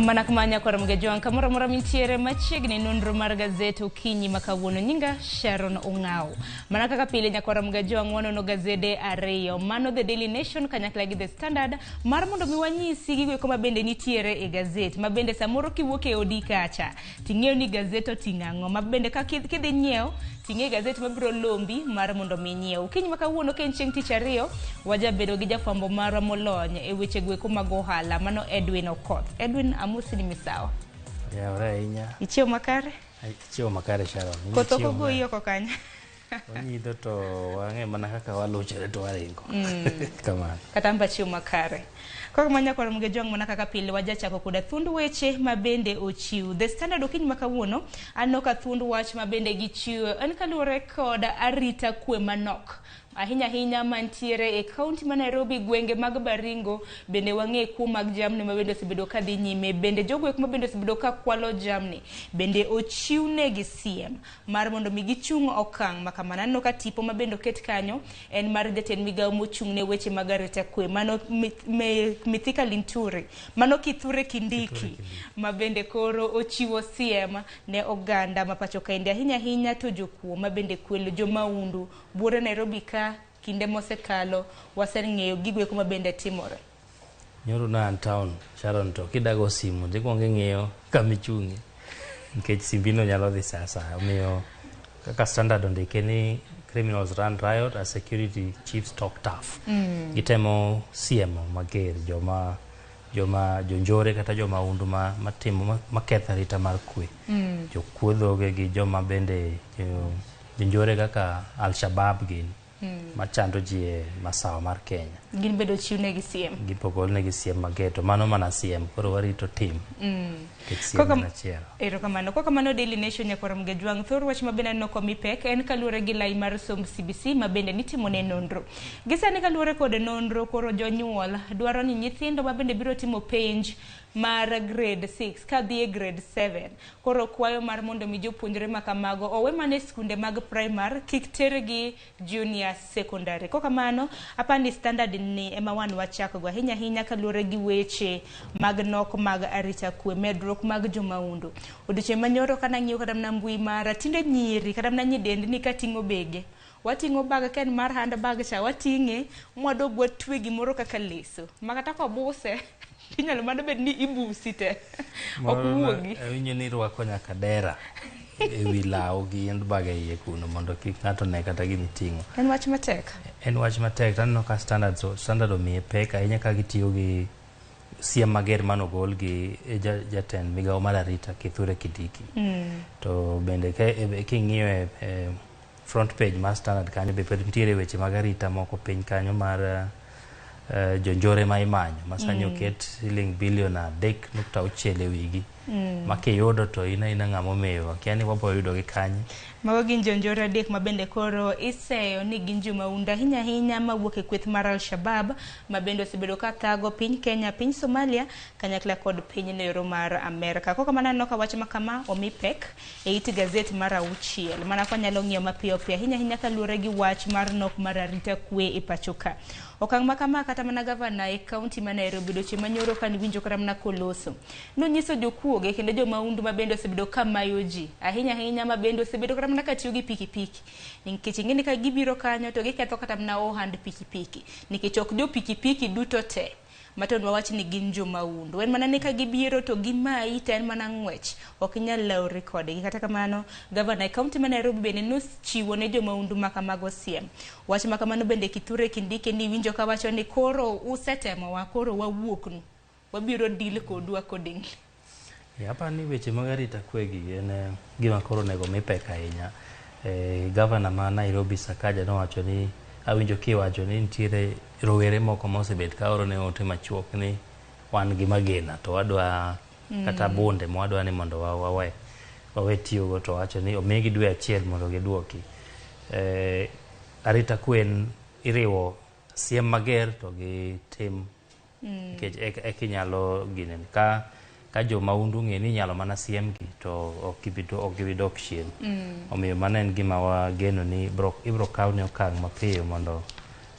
Mana kamano nyakwar Mgejwang' kamoro amora mintiere machiegni nonro mar gazet okinyi ma kawuono. Nyinga Sharon Ong'aw. Mana kaka pile nyakwar Mgejwang' wanono gazede ariyo. Mano The Daily Nation kanyakla gi The Standard mar mondo mi wanyisi gigo eko mabende nitiere e gazet. Mabende samoro kiwuok e odi kacha ting'eyo ni gazet oting'o ang'o. Mabende ka kidhi nyiewo ting'e gazet mabiro lombi mar mondo mi inyiew. Okinyi ma kawuono ka en chieng' tich ariyo wajabedo gi jafwambo marwa molony e weche goeko mag ohala. Mano Edwin Okoth. Edwin, amosi ni misawa. Yawre ahinya. Ichiewo makare? Ichiewo makare Sharon. Koth ok ogoyi oko kanyo? Onyidho to wang'e mana kaka waluchore to waringo. Kamano. Kata an be achiewo makare. Koro kamano nyakwar Mgejwang' mana kaka pile wajachako koda thuond weche ma bende ochiw. The Standard okinyi ma kawuono aneno ka thuond wach ma bende gichiwo en kaluwore kod arita kwe manok. Ahinya ahinya mantiere e kaunti ma Nairobi, gwenge mag Baringo, bende wang'e kuo mag jamni ma bende osebedo ka dhi nyime. Bende jogo eko ma bende osebedo ka kwalo jamni bende ochiwnegi siem mar mondo mi gichung' okang' ma kamano. Aneno ka tipo ma bende oket kanyo en mar jatend migawo mochung' ne weche mag arita kwe, mano Mithika Linturi, mano Kithure Kindiki ma bende koro ochiwo siem ne oganda ma pacho kaendi, ahinya ahinya to jokuo ma bende kwelo jomaundu buore Nairobi ka kinde mosekalo waseng'eyo gigo eko ma bende timore. Nyoro na an town Sharon to kidago simu tikwongo ing'iyo kama ichung'e nikech simbino nyalo dhi sa asaya. Omiyo kaka Standard ondike ni criminals run riot as security chiefs talk tough. Gitemo siemo mager joma jonjore kata joma undu matimo maketho arita mar kwe. Jokuodhoge gi joma bende jonjore kaka Al-Shabaab gin. Machando ji e masawa mar Kenya. Gin bedo chiwnegi siem. Gipogolnegi siem mager to mano mana siem koro warito tim. Nikech siem en achiel. Erokamano. Kok kamano Daily Nation nyakwar Mgejwang' thor wach ma bende aneno komi pek en kaluwore gi lai mar somb CBC ma bende nitimone nonro. Gi sani kaluwore kod nonro koro jonyuol dwaro ni nyithindo ma bende biro timo penj mar grade 6 kadhi e grade 7. Koro kwayo mar mondo mi jopuonjre ma kamago owe mana e skunde mag primar kik tergi junior secondary. Kok kamano apani Standard ni ema wan wachako go ahinya ahinya kaluwore gi weche mag nok mag arita kwe, medruok mag jomaundu. Odiochieng' manyoro kana ng'iyo kata mana mbui mara tinde nyiri kata mana nyidendni kating'o bege. Wating'o bag ka en mar handbag cha wating'e mwadog watwe gimoro kaka leso. Ma kata kobuse inyalo mana bed ni ibusi te. Ok wuogi. Awinjo ni irwako nyaka dera e wi law gi handbag e iye kuno mondo kik ng'ato ne kata gima iting'o. En wach matek. En wach matek to aneno ka Standard omiye pek ahinya ka gitiyo gi siem mager manogol gi jatend migawo mar arita Kithure Kindiki. To bende king'iyo e front page mar Standard kanyo be nitiere weche mag arita moko piny kanyo mar jonjore ma imanyo ma sani oket siling bilion 3.6 e wigi. Ma kiyudo to in aina ng'ama omewo, akia ni wabo yudo gi kanye. Mago gin jonjore adek ma bende koro iseyo ni gin jomahundu ahinya ahinya mawuok e kweth mar Al-Shabab ma bende osebedo ka thago piny Kenya, piny Somalia kanyakla kod piny nero mar Amerka. Kok kamano aneno ka wach ma kama omi pek e it gazet mar 6 mana kwa nyalo ng'iyo mapiyo piyo ahinya ahinya kaluwore gi wach mar nok mar arita kwe e pacho ka. Okang' ma kama kata mana gavana e kaunti ma Nairobi odiochieng' manyoro ka niwinjo kata mana koloso. Nonyiso jokuoge kendo jomahundu ma bende osebedo ka mayo ji ahinya ahinya ma bende osebedo kata mana ka tiyo gi pikipiki. Nikech ing'e ni ka gibiro kanyo to giketho kata mana ohand pikipiki. Nikech ok jo pikipiki duto te maton wawach ni gin jomahundu. En mana ni ka gibiro to gimayi to en mana ng'wech. Ok inyal lawri kodgi. Kata kamano, gavana e kaunti ma Nairobi bende nochiwo ne jomahundu ma kamago siem. Wach ma kamano bende Kithure Kindiki ni winjo kawacho ni koro usetemowa, koro wawuoknu. Wabiro deal kodu accordingly. Aparo ni weche mag arita kwe gi en gima koro onego mi pek ahinya. Gavana ma Nairobi Sakaja nowacho ni awinjo kiwacho ni nitiere rowere moko mosebet ka oro ne ote machuok ni wan gi magina to wadwa kata bunde mwadwa ni mondo wawe tiyogo to wacho ni omigi dwe achiel mondo giduoki. Arita kwe en iriwo siem mager to gi tim nikech eka inyalo ginene ka jomahundu ong'e ni inyalo mana siemgi to ok gibi dok chien. Omiyo mano en gima wageno ni ibro kawne okang' mapiyo mondo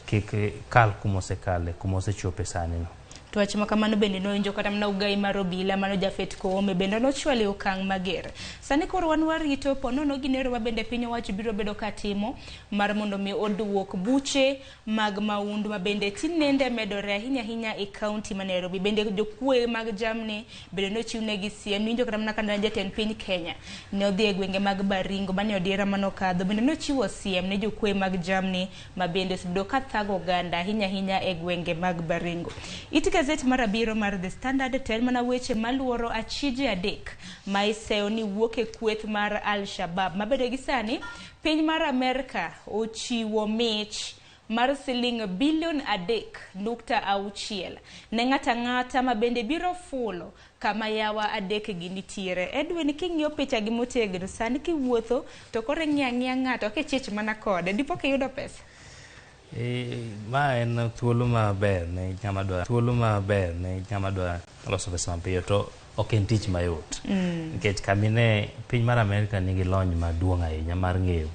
kik kal kumosekale, kumosechope sani no. To wach ma kamano bende nowinjo kata mana Ugai mar obila mano Japhet Koome bende nochwalo e okang' mager. Sani koro wan warito ponono ginero ma bende piny owacho biro bedo ka timo mar mondo mi oduok buche mag mahundu ma bende tinende medore ahinya ahinya e kaunti ma Nairobi. Bende jokuoye mag jamni bende nochiwnegi siem. Niwinjo kata mana ka jatend piny Kenya ne odhi e gwenge mag Baringo mane odiera manokadho bende nochiwo siem ne jokuoye mag jamni ma bende osebedo ka thago oganda ahinya ahinya e gwenge mag Baringo. It gazet mar 7 mar The Standard to en mana weche maluoro achije 3 ma iseyo ni wuok e kweth mar Al-Shabab. Mabende gi sani piny mar Amerka ochiwo mich mar siling bilion 3.6 ne ng'ato ang'ata ma bende biro fulo kama yawa 3 gi nitiere. Edwin, king'iyo picha gi motegno sani kiwuotho to koro ing'iyo ang'iya ng'ato kichich mana kode dipo kiyudo pesa. Ma en thuolo maber ne ng'ama dwa thuolo maber ne ng'ama dwa loso pesa mapiyo to ok en tich mayot. Nikech kamine piny mar Amerka nigi lony maduong' ahinya mar ng'eyo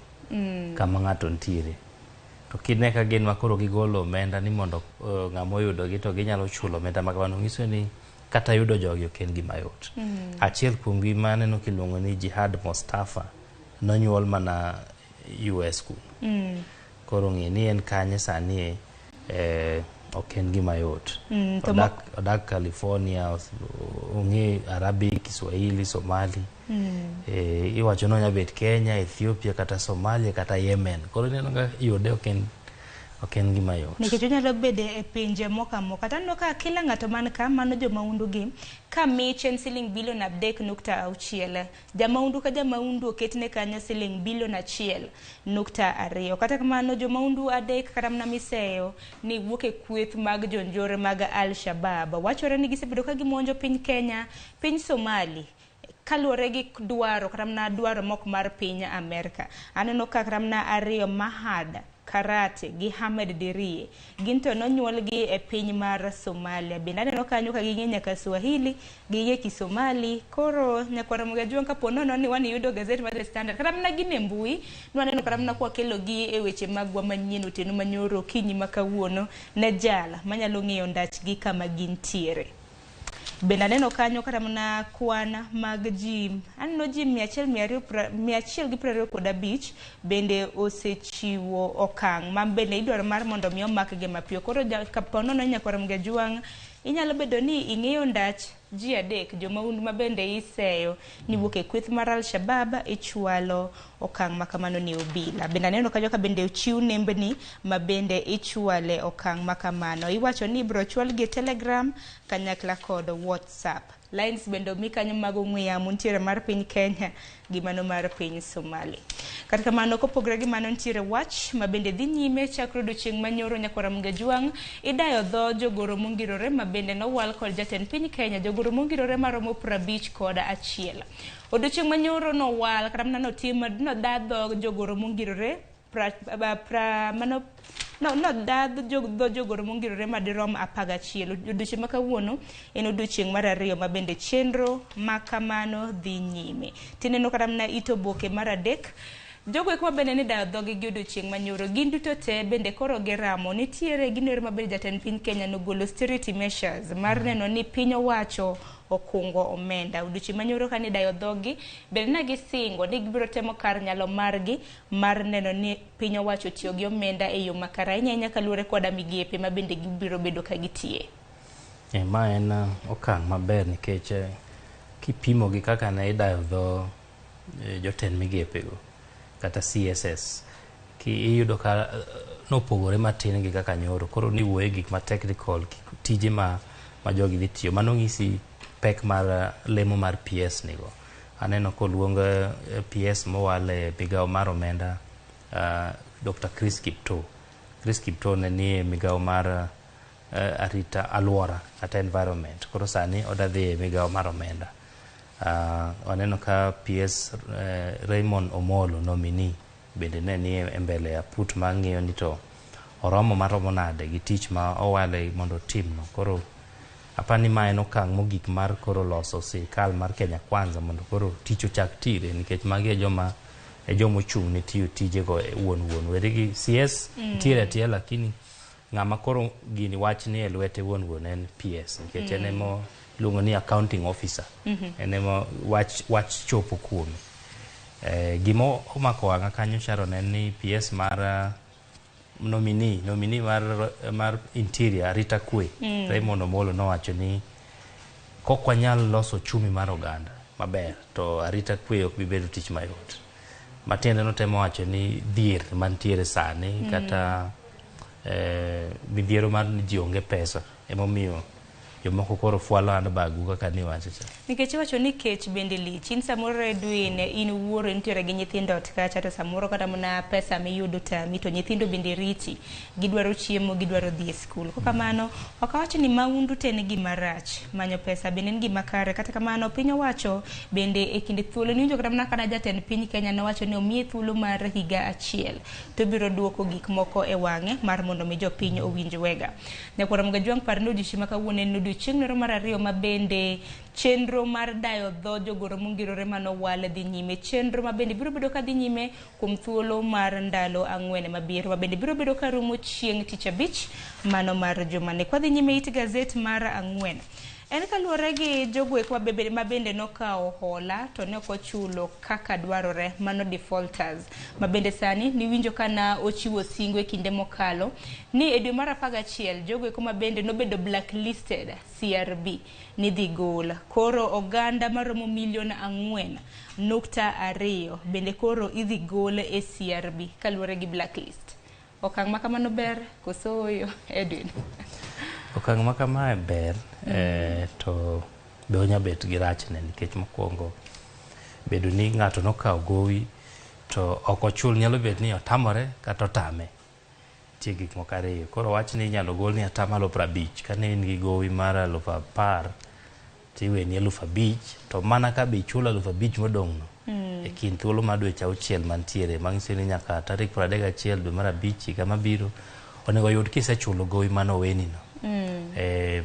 kama ng'ato nitiere. To kine ka gin ma koro gigolo omenda ni mondo ng'ama oyudogi to ginyalo chulo omenda ma kamano nyiso ni kata yudo jogi ok en gima yot. Achiel kuomgi ma aneno kiluongo ni Jihad Mustafa nonyuol mana US kuno. Koro ng'e ni en kanye sani ok en gima yot. Odak California, ong'e Arabic, Kiswahili, Somali. Iwacho ni onya bet Kenya, Ethiopia kata Somalia kata Yemen. Koro ineno ka yude ok en gima yot. Nikech onyalo bedo e pinje moko amoka. To aneno ka kila ng'ato man ka mano jomahundu gi ka mich en siling bilion 3.6. Jamahundu ka jamahundu oketne kanyo siling bilion 1.2. Kata kamano jomahundu 3 kata mana miseyo ni wuok e kweth mag jonjore mag Al-Shabab. Wachore ni gisebedo ka gimonjo piny Kenya, piny Somali kaluwore gi dwaro kata mana dwaro mok mar piny Amerka. Aneno ka kata mana 2 Mahad Karate gi Ahmed Dirie gin to nonyuolgi e piny mar Somalia. Bende aneno kanyo ka ging'e nyaka Swahili, ging'e Kisomali. Koro nyakwar Ramogi Ajwang' kapo nono ni wan iyudo gazet mar The Standard kata mana gin e mbui nwaneno kata mana kwakelo gi e weche magwa manyien otieno manyoro okinyi ma kawuono ne jal manyalo ng'eyo ndachgi kama gintiere. Bende aneno kanyo kata mana kwan mag ji, aneno ji 125 bende osechiwo okang' ma bende idwaro mar mondo mi omakgi mapiyo. Koro kapo nono nyakwar Ramogi Ajwang' inyalo bedo ni ing'eyo ndach ji 3 jomahundu ma bende iseyo ni wuok e kweth mar Al-Shabab ichwalo okang' ma kamano ne obila. Bende aneno kanyo ka bende ochiw nembni ma bende ichwale okang' ma kamano. Iwacho ni ibiro chwalgi e Telegram kanyakla kod WhatsApp. Lines bende omi kanyo mag ong'we yamo nitiere mar piny Kenya gi mano mar piny Somali. Kata kamano, kopogore gi mano, nitiere wach ma bende dhi nyime chakre odiochieng' manyoro nyakwar Ramogi Ajwang' idayo dho jogoro mongirore ma bende nowal kod jatend piny Kenya, jogoro mongirore maromo 51. Odiochieng' manyoro nowal kata mana notim noda dho jogoro mongirore pra, pra, mano no noda dho jogoro mongirore madirom 11. Odiochieng' ma kawuono en odiochieng' mar ariyo ma bende chenro ma kamano dhi nyime. Tineno kata mana it oboke mar 3, jogo eko mabende ne dayo dhogi gi odiochieng' manyoro gin duto te bende koro giramo. Nitiere gino ma bende jatend piny Kenya nogolo austerity measures mar neno ni piny owacho okungo omenda. Odiochieng' manyoro kane idayo dhogi bende ne gisingo ni gibiro temo kar nyalo margi mar neno ni piny owacho otiyo gi omenda e yo makare, ahinya ahinya kaluwore koda migepe ma bende gibiro bedo ka gitiye. Ma en okang' maber nikech kipimo gi kaka ne idayo dho jotend migepego kata CSS, ki iyudo ka nopogore matin gi kaka nyoro. Koro niwuoye gik ma technical, tije ma jogi dhi tiyo. Mano ng'isi pek mar lemo mar PS nigo. Aneno koluong PS mowal e migawo mar omenda, Dr. Chris Kiptoo. Chris Kiptoo ne nie migawo mar arita alwora kata environment. Koro sani oda dhi e migawo mar omenda. Waneno ka PS Raymond Omolo nominee bende ne nie e mbele aput ma ng'iyo ni to oromo maromo nade gi tich ma owale mondo otimno. Koro apani ma en okang' mogik mar koro loso sirikal mar Kenya Kwanza mondo koro tich ochak tire, nikech magi e joma ochung' ne tiyo tijego wuon wuon. Weri gi CS nitiere atia, lakini ng'ama koro gini wach ni e lwete wuon wuon en PS, nikech en emo iluongo ni accounting officer. En ema wach chopo kuome. Gima omako wang'a kanyo Sharon en ni PS mar nominee mar interior arita kwe, Raymond Omolo nowacho ni kok wanyal loso uchumi mar oganda maber to arita kwe ok bi bedo tich mayot. Matiende notemo wacho ni dhier mantiere sani kata midhiero mar ni ji onge pesa emomiyo jomoko koro fwalo handbag kaka niwacho cha. Nikech iwacho ni kech bende lich. In samoro Edwin, in wuoro intiere gi nyithindo ot kacha, to samoro kata mana pesa miyudo tami, to nyithindo bende riti. Gidwaro chiemo, gidwaro dhi e skul. Kok kamano, ok awach ni maundu te en gima rach. Manyo pesa bende en gima kare. Kata kamano, piny owacho bende e kinde thuolo, niwinjo kata mana kana jatend piny Kenya nowacho ni omiye thuolo mar higa achiel to obiro duoko gik moko e wang'e mar mondo mi jopiny owinj wega. Nyakwar Ramogi Ajwang' par ni odiochieng' ma kawuono en odiochieng' nero mar ariyo ma bende chenro mar dayo dho jogoro mongirore manowal dhi nyime. Chenro ma bende biro bedo ka dhi nyime kuom thuolo mar ndalo 4 mabiro, ma bende biro bedo ka rumo chieng' tich abich mano mar jumani. Kwadhi nyime it gazet mar 4. En kaluwore gi jogo eko ma bende nokawo hola to ne ok ochulo kaka dwarore, mano defaulters, ma bende sani niwinjo kana ochiwo singo e kinde mokalo ni e dwe mar 11 jogo eko ma bende nobedo blacklisted CRB ni dhi gol. Koro oganda maromo milion 4.2 bende koro idhi gol e CRB kaluwore gi blacklist. Okang' ma kamano ber koso ooyo, Edwin? Okang' ma kamae ber, to be onya bet gi rachne, nikech mokwongo bedo ni ng'ato nokawo gowi to ok ochul, nyalo bet ni otamore kata otame. Nitie gik moko ariyo. Koro wach ni inyalo gol ni atamalo 50, kane in gi gowi mar 10,000 tiweni 5,000, to mana ka be ichulo 5,000 modong' no e kind thuolo mar dweche 6 mantiere, manyiso ni nyaka tarik 31 dwe mar 5 higa mabiro onego yud kisechulo gowi manoweni no.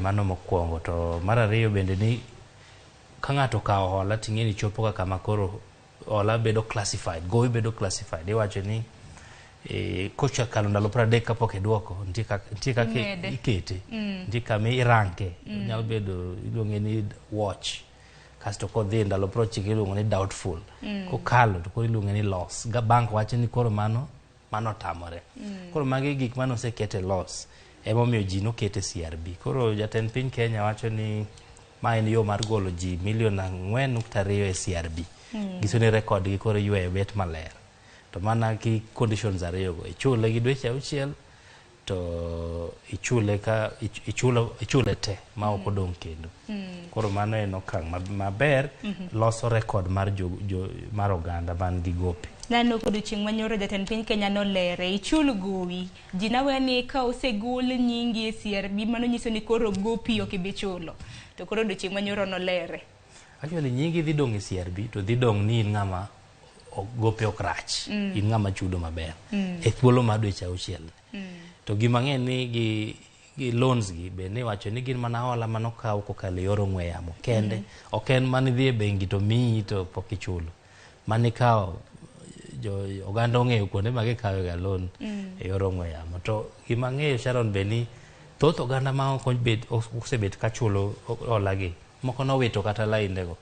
Mano mokwongo. To mar ariyo bende ni ka ng'ato okawo hola ting'e ni chopo ka kama koro hola bedo classified, gowi bedo classified. Iwacho ni kochakalo ndalo 30 kapok iduoko, nitie kaka ikete, nitie kama iranke, nyalo bedo iluonge ni watch, kasto kodhi ndalo 90 iluongo ni doubtful, kokalo to koro iluonge ni loss. Ga bank wacho ni koro mano otamore. Koro magi gik mane osekete loss, emomiyo ji nokete CRB. Koro jatend piny Kenya wacho ni ma en yo mar golo ji milion 4.2 e CRB. Giso ni record gi koro yweyo bet maler. To mana gi conditions ariyo go, ichule gi dweche 6 To ichule ka ichulo ichule te ma ok odong' kendo. Koro mano en okang' maber loso record mar jo, jo, mar oganda man gi gope. Nano kod chieng' manyoro jatend piny Kenya nolere ichul gowi. Ji nawe ni ka osegol nyingi e CRB mano nyiso ni koro gopi ok ibi chulo. To koro odiochieng' manyoro nolere. Actually nyingi dhi dong' e CRB to dhi dong' ni in ng'ama gope ok rach. In ng'ama chudo maber. E thuolo mar dweche 6. To gima ng'e ni gi loans gi be ni wacho ni gin mana hola manokaw kokalo e yor ong'we yamo kende. Ok en mana idhi e bengi to miyi to pok ichulo. Manikawo jo oganda ong'eyo kuonde ma gikawe ga loan e yor ong'we yamo. To gima ang'eyo Sharon be ni thoth oganda ma ok osebet ka chulo hola gi moko nowito kata lainde go.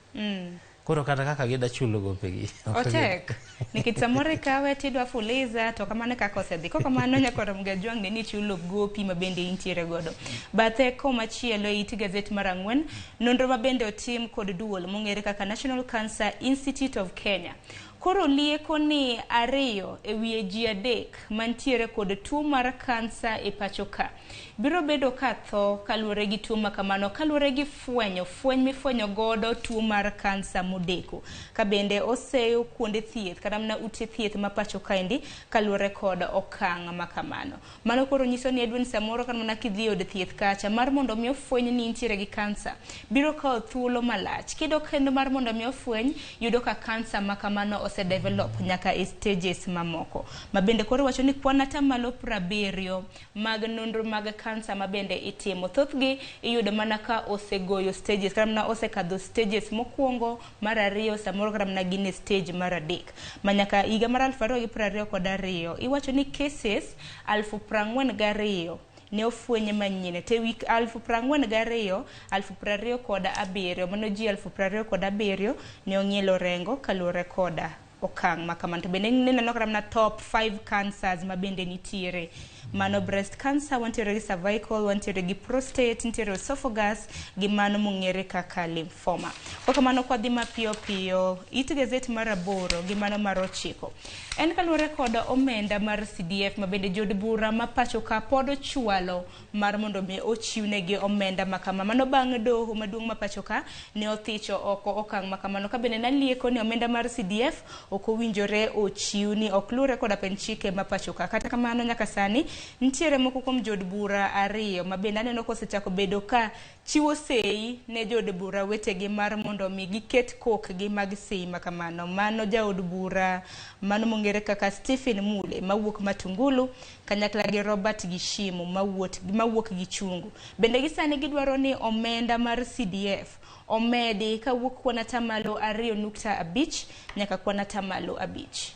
Koro kata kaka gida chulo gopegi. Otek. Nikech samoro ikawe tidwa fuliza to kamano e kaka osedhi. Kok kamano nyakoro Mgajwang' ne ni chulo gopi ma bende intiere godo. Bathe komachielo e it gazet mar 4, nonro ma bende otim kod duol mong'ere kaka National Cancer Institute of Kenya. Koro lieko ni 2 e wiye ji 3 mantiere kod tuo mar kansa e pacho ka biro bedo ka tho kaluwore gi tuo makamano, kaluwore gi fwenyo fweny mifwenyo godo tuo mar kansa modeko, ka bende oseyo kuonde thieth kata mana ute thieth ma pacho kaendi kaluwore kod okang' makamano. Mano koro nyiso ni Edwin samoro kata mana kidhi e od thieth kacha mar mondo mi ofweny ni intiere gi kansa biro kawo thuolo malach. Kidok kendo mar mondo mi ofweny, yudo ka kansa makamano osedevelop nyaka e stages mamoko. Ma bende koro wacho ni kwan atamalo 70 mag nonro mag kansa ma bende itimo. Thothgi iyudo mana ka osegoyo stages, kata mana osekadho stages mokwongo, mar 2, samoro kata mana gin e stage mar 3. Ma nyaka higa mar 2022, iwacho ni cases 42,000 ne ofwenye manyien. Te wik 42,000, 27,000, mano ji 27,000 ne ong'ielo rengo kaluwore koda okang' ma kamano. To bende nineno kata mana top 5 cancers ma bende nitiere. Mano breast cancer, wantiere gi cervical, wantiere gi prostate, nitiere esophagus, gi mano mong'ere kaka lymphoma. Kok kamano kwadhi mapiyo piyo, it gazet mar 8 gi mano mar 9. En kaluwore kod omenda mar CDF ma bende jood bura ma pacho ka pod ochwalo mar mondo mi ochiwnegi omenda ma kama. Mano bang' doho maduong' ma pacho ka ne othicho oko okang' ma kamano. Ka bende nalieko ni omenda mar CDF ok owinjore ochiw ni ok luwre koda pend chike ma pacho ka. Kata kamano nyaka sani nitiere moko kuom jood bura 2 ma bende aneno kosechako bedo ka chiwo sei ne jood bura wetegi mar mondo mi giket kokgi mag sei ma kamano. Mano jaod bura mano mong'ere kaka Stephen Mule mawuok Matungulu kanyakla gi Robert Gishimu mawuok Gichungu. Bende gisani gidwaro ni omenda mar CDF omedi kawuok kwan atamalo 2.5 nyaka kwan atamalo 5.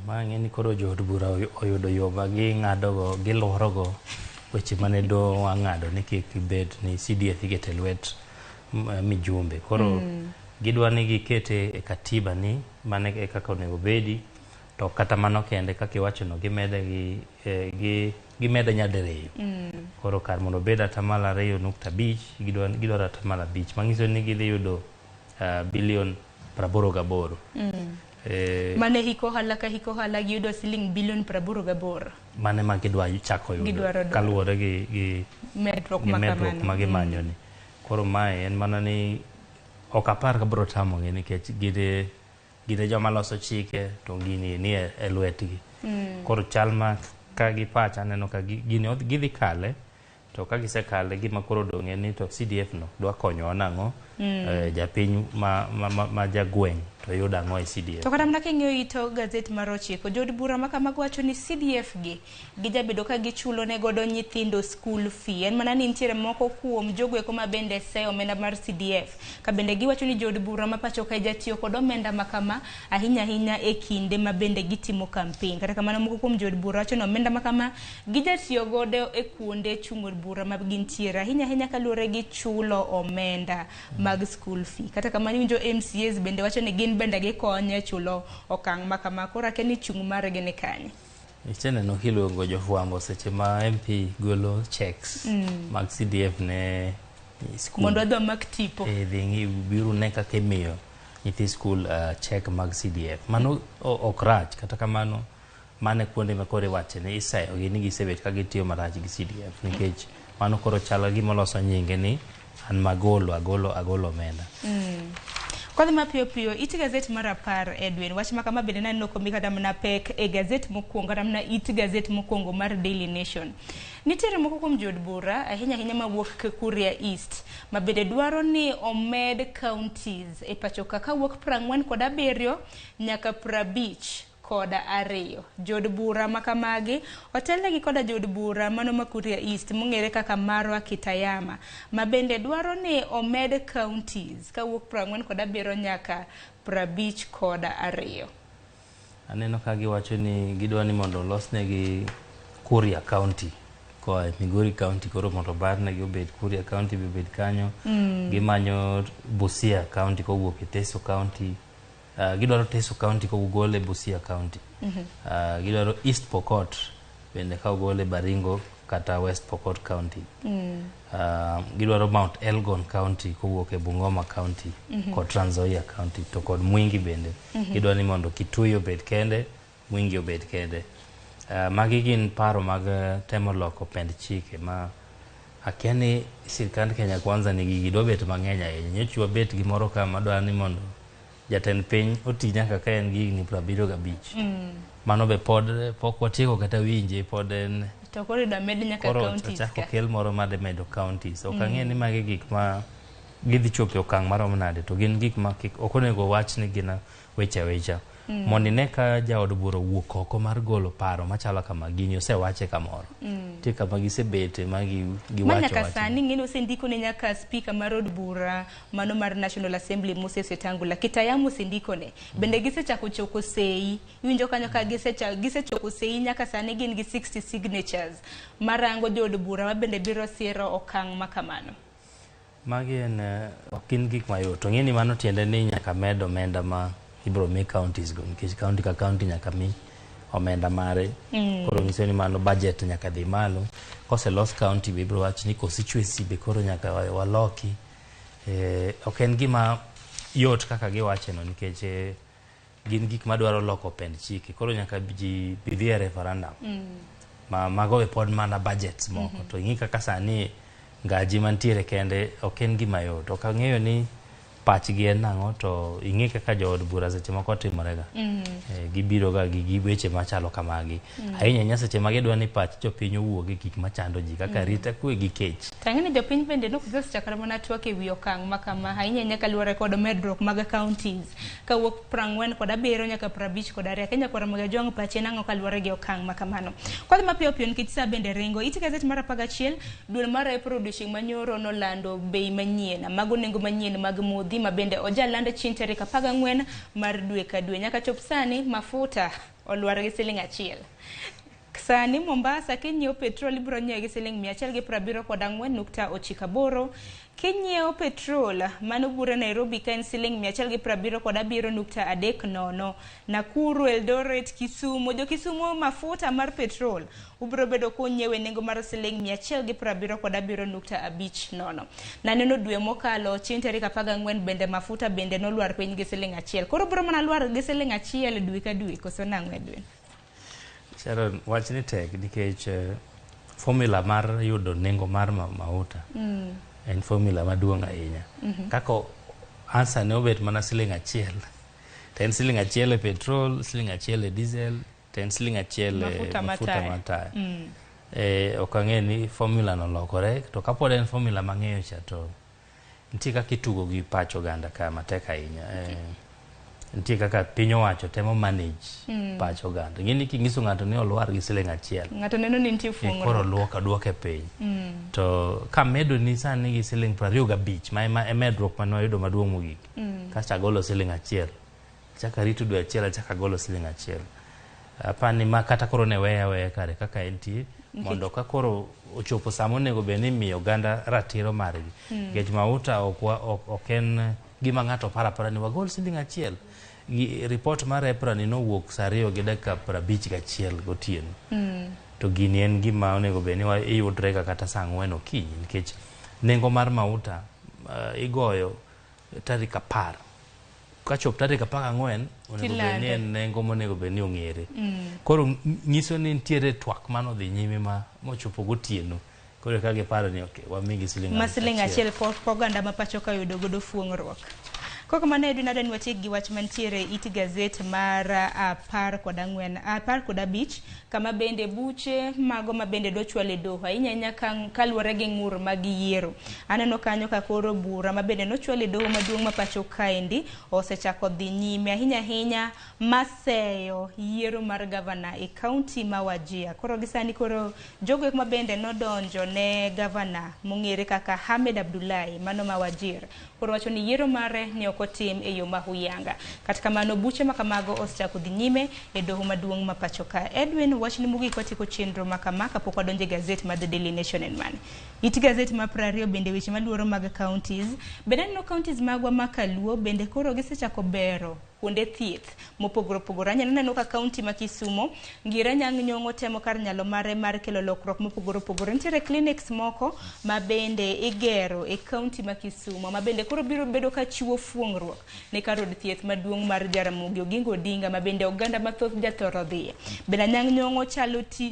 Ma ng'e ni koro jood bura oyudo yo ma ging'adogo, giluorogo weche mane doho ang'ado ni kik bed ni CDF ikete lwet mijumbe. Koro gidwa ni gikete e katiba ni mano e kaka onego bedi, to kata mano kende kaka iwachono gimede gi gimede nyadiriyo. Koro kar mondo obed atamalo 2.5 gidwaro atamalo 5, manyiso ni gidhi yudo bilion 88. Mane hik ohala ka hik ohala giyudo siling bilion 88. Mane ma gidwa chako yudo kaluwore gi medruok ma gimanyo ni. Koro mae en mana ni ok apar ka biro tamogi nikech gine joma loso chike to gini ni e lwetgi. Koro chal ma ka gi pacha aneno ka gini gidhi kale, to ka gisekale gima koro odong' en ni to CDF no dwa konyowa nang'o, japiny ma jagweng' to yudo ang'o e CDF. To kata mana king'iyo it gazet mar 9, jood bura ma kamago wacho ni CDF gi gijabedo ka gichulo ne godo nyithindo school fee. En mana ni nitiere moko kuom jogo eko ma bende seyo omenda mar CDF. Ka bende giwacho ni jood bura ma pacho ka jatiyo kod omenda ma kama ahinya ahinya e kinde ma bende gitimo campaign. Kata kamano moko kuom jood bura wacho ni omenda ma kama gijatiyo godo e kuonde chungo bura ma gintiere ahinya ahinya kaluwore gi chulo omenda mag school fee. Kata kamano iwinjo MCAs bende wacho ni gin bende gikonyo e chulo okang' ma kama. Koro akia ni chung' margi ni kanye. Iseneno kiluongo jofwambo seche ma MP golo checks mag CDF ne skul. Mondo wadhi wamak tipo. Dhi ng'i biro ne kaka imiyo nyithi skul check mag CDF. Mano ok rach, kata kamano Mano e kuonde ma koro iwache ni iseyogi ni gisebet ka gitiyo marach gi CDF nikech mano koro chalo gima oloso nyinge ni an magolo agolo agolo omenda. Kodhi mapiyo piyo, it gazet mar 10 Edwin, wach ma kama bende naneno komi kata mana pek e gazet mokwongo, kata mana it gazet mokwongo mar Daily Nation. Nitiere moko kuom jood bura, ahinya ahinya mawuok Kuria East, ma bende dwaro ni omed counties e pacho ka kawuok 47 nyaka 52. Jood bura ma kamagi otelnegi koda jood bura mano ma Kuria East mong'ere kaka Marwa Kitayama, ma bende dwaro ni omed counties kawuok 47 nyaka 52. Aneno ka giwacho ni gidwa ni mondo olosnegi Kuria County koa e Migori County, koro mondo obarnegi obed Kuria County be obed kanyo. Gimanyo Busia County kowuok e Teso County. Gidwaro Teso County kogol e Busia County. Gidwaro East Pokot bende ka ogol e Baringo kata West Pokot County. Gidwaro Mount Elgon County kowuok e Bungoma County kod Trans Nzoia County to kod Mwingi bende. Gidwaro ni mondo Kitui obed kende, Mwingi obed kende. Magi gin paro mag temo loko pend chike ma akia ni sirkand Kenya Kwanza ni gigi dwa bet mang'eny ahinya. Nyocha wabet gimoro ka madwaro ni mondo jatend piny oti nyaka ka en gi higni 75. Mano be pod pok watieko kata winje, pod en To koro idwa med nyaka koro counties ochako ka. kel moro madhi medo counties. Ok ang'e ni magi gik ma gidhi chopo e okang' marom nade, to gin gik ma kik ok onego wach ni gin weche awecha. Mondo ine ka jaod bura owuok oko mar golo paro machalo kama, gini osewache kamoro. Nitie kama gisebete ma Ma giwacho nyaka wach. sani ng'eni osendiko ne nyaka speaker mar od bura mano mar National Assembly Moses Wetangula. Kitayama osendiko ne. Bende gisechako choko sei. Iwinjo kanyo ka gisechoko sei nyaka sani gin gi 60 signatures marango jood bura ma bende biro siro okang' ma kamano. Magi en ok gin gik mayot. To ng'e ni mano tiende ni nyaka med omenda ma ibiro mi counties go, nikech county ka county nyaka mi omenda mare. Koro nyiso ni mano budget nyaka dhi malo. Koselos county be ibiro wach ni constituency be koro nyaka waloki. Ok en gima yot kaka giwache no, nikech gin gik madwaro loko pend chike. Koro nyaka ji bi dhi e referendum. Mago be pod mana budgets moko. To ing'i kaka sani ngaji mantiere kende ok en gima yot. Ok ang'eyo ni pachgi en nang'o, to ing'e kaka jood bura seche moko timorega. Gibiro ga gi weche machalo kamagi. Ahinya ahinya seche ma gidwa ni pach jopiny owuog e gik machando ji kaka arita kwe gi kech. To ang'e ni jopiny bende nok osechakore mana twak ewi okang' ma kama, ahinya ahinya kaluwore kod medruok mag counties kawuok 47 nyaka 52. Kenya kwara mag Ojwang' pache nang'o kaluwore gi okang' ma kamano. Kwadhi mapiyo piyo nikech sa bende ringo. It gazet mar 11, duol mar EPRA odiochieng' manyoro nolando bei manyien. Mago nengo manyien mag modhi ma bende ojaland chieng' tarik 14 mar dwe ka dwe. Nyaka chop sani mafuta olwar gi siling 1. Sani Mombasa kinyiewo petrol ibiro nyiewe gi siling 174.98. Kinyiewo petrol mano bure Nairobi ka en siling 177.30. Nakuru, Eldoret, Kisumu, jo Kisumu mafuta mar petrol ubiro bedo kunyiewe nengo mar siling 177.50. Naneno dwe mokalo chieng' tarik 14 bende mafuta bende nolwar piny gi siling 1. Koro biro mana lwar gi siling 1 dwe ka dwe koso nang'o Edwin? Sharon, wachni tek nikech formula mar yudo nengo mar mauta en formula maduong' ahinya. Kaka answer ne obet mana siling 1, to en siling 1 e petrol, siling 1 e diesel, to en siling 1 e mafuta mafuta mataya. Ok ang'e ni formula no lokore, to kapod en formula mang'eyo cha to nitie kaka itugo gi pach oganda ka matek ahinya. Nitie kaka piny owacho temo manage pach oganda. Ing'e ni kinyiso ng'ato ni olwar gi siling 1, ng'ato neno ni nitie koro fuong'ruok. Duoke piny. To kamedo ni sani gi siling 25 ma ema e medruok mane wayudo maduong' mogik. Kasto agolo siling 1. Achako arito dwe achiel achako agolo siling 1. Apani ma kata koro ne weya aweya kare kaka entie mondo ka koro ochopo sama onego bed ni imiyo oganda ratiro margi. Nikech mauta ok en gima ng'ato paro apara ni wagol siling 1. Gi report mar EPRA ni nowuok saa 2:51 gotieno. To gini en gima onego bed ni iyudre ga kata saa 4 okinyi nikech nengo mar mauta igoyo tarik 10 kachop tarik 14 onego bed ni Tilande. en nengo monego bed ni ong'ere. Koro nyiso ni nitiere twak manodhi nyime ma mochopo gotieno. Koro eka giparo ni okay, wamigi siling Ma aluf siling achiel. achiel pok oganda ma pacho ka oyudo godo fuong'ruok. Kok kamano Edwin adwa ni watiek gi wach mantiere it gazet mar 14 15 kama bende buche mago ma bende dochwal e doho ahinya ahinya kaluwore gi ng'ur mag yiero. Aneno kanyo ka koro bura ma bende nochwal e doho maduong' ma pacho kaendi osechako dhi nyime ahinya ahinya maseyo yiero mar gavana e kaunti ma Wajir. Koro gi sani koro jogo eko ma bende nodonjo ne gavana mong'ere kaka Ahmed Abdullahi mano ma Wajir. Koro wacho ni yiero mare ne ok otim e yo ma huyanga. Kata kamano buche ma kamago osechako dhi nyime e doho maduong' ma pacho ka. Edwin, wachni mogik watieko chenro ma kama kapok wadonjo e gazet mar The Daily Nation en mane? It gazet mar 20 bende weche maluoro mag counties. Bende aneno counties magwa ma kaluo bende koro gisechako bero kuonde thieth mopogore opogore. Anyalo neno ka kaunti ma Kisumo, Ngira Anyang' Nyong'o temo kar nyalo mare mar kelo lokruok mopogore opogore. Nitiere clinics moko ma bende igero e kaunti ma Kisumo ma bende koro biro bedo ka chiwo fuong'ruok ne kar od thieth maduong' mar Jaramogi Oginga Odinga ma bende oganda mathoth jathoro dhiye. Bende Anyang' Nyong'o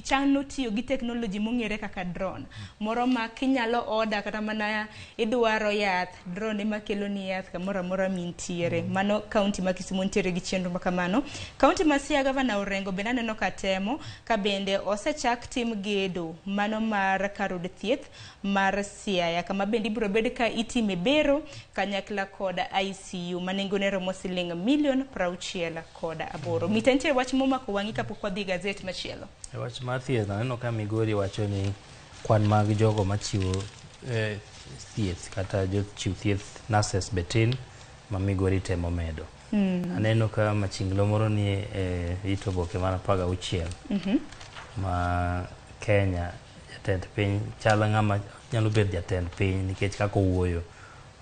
chano tiyo gi teknoloji mong'ere kaka drone. Moro ma kinyalo order kata mana idwaro yath, drone ema keloni yath kamoro amora mintiere. Mano kaunti ma Kisumo nitiere gi chenro ma kamano. Kaunti ma Siaya gavana Orengo bende aneno ka temo ka bende osechak tim gedo mano mar kar od thieth mar Siaya kama bende ibiro bed ka itime bero kanyakla kod ICU ma nengone romo siling milion 68. Mita nitie wach momako wang'i kapok wadhi e gazet machielo. E wach mar thieth aneno ka Migori wacho ni kwan mag jogo machiwo thieth kata jochiw thieth nurses be tin ma Migori temo medo. Aneno ka machinglo moro ni e it oboke mar 16 ma Kenya jatend piny chal ng'ama nyalo bedo jatend piny nikech kaka owuoyo.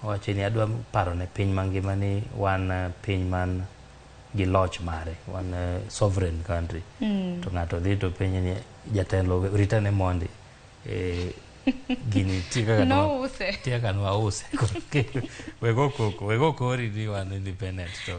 Owacho ni adwa paro ne piny mangima ni wan piny man gi loch mare, wan sovereign country. To ng'ato dhi to penje ni jatelo ritane mondi. Gini tie kaka Nouse. tie kaka nwause. Wego koko, wego kori ni wan independent to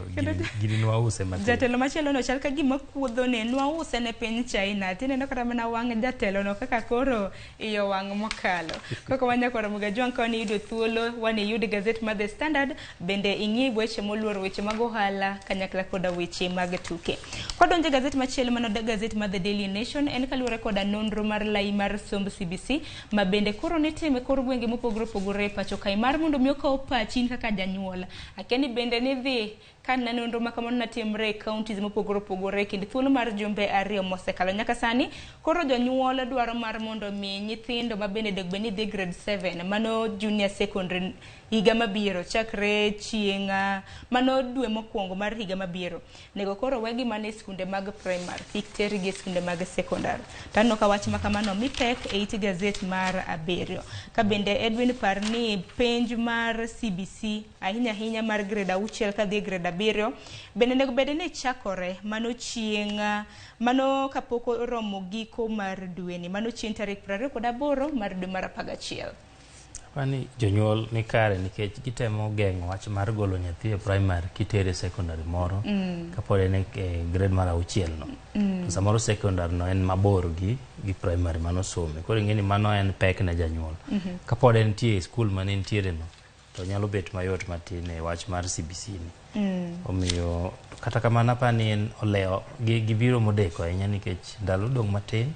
gini nwause matin. Jatelo machielo no chal ka gima kuodho ne nwause ne piny China. Tineno kata mana wang' jatelo no kaka koro iye wang' mokalo. Kaka wanyako Ramogi Ajwang' ka iyudo thuolo wan iyud gazet mar The Standard bende ing'i weche moluoro weche mag ohala kanyakla koda weche mag tuke. Kwadonjo e gazet machielo mano gazet mar The Daily Nation en kaluwore koda nonro mar lai mar somb CBC ma bende koro nitime kor gwenge mopogore opogore e pacho kae mar mondo mi okaw pachi in kaka janyuol. Akia ni bende nidhi ka ne nonro ma kamano natimre e counties mopogore opogore e kind thuolo mar jumbe 2 mosekalo. Nyaka sani koro jonyuol dwaro mar mondo mi nyithindo ma bende onego bed ni dhi grade 7 mano junior secondary higa mabiro chakre chieng' mano dwe mokwongo mar higa mabiro nego koro wegi mana e skunde mag primary kik tergi e skunde mag secondary. To aneno ka wach ma kamano omi pek e it gazet mar 7. Ka bende Edwin par ni penj mar CBC ahinya ahinya mar grade 6 kadhi e grade 7 bende onego bed ni chakore mano chieng' mano kapok oromo giko mar dweni mano chieng' tarik 28 mar dwe mar 11. Apani jonyuol ni kare nikech gitemo geng'o wach mar golo nyathi e primary kitere secondary moro kapod en e grade mar 6 no. To samoro secondary no en mabor gi primary manosome. Koro ing'e ni mano en pek ne janyuol. Kapod entie e skul mane entiere no to nyalo bet mayot matin e wach mar CBC ni. Omiyo kata kamano apani en olewo gibiro modeko ahinya nikech ndalo odong' matin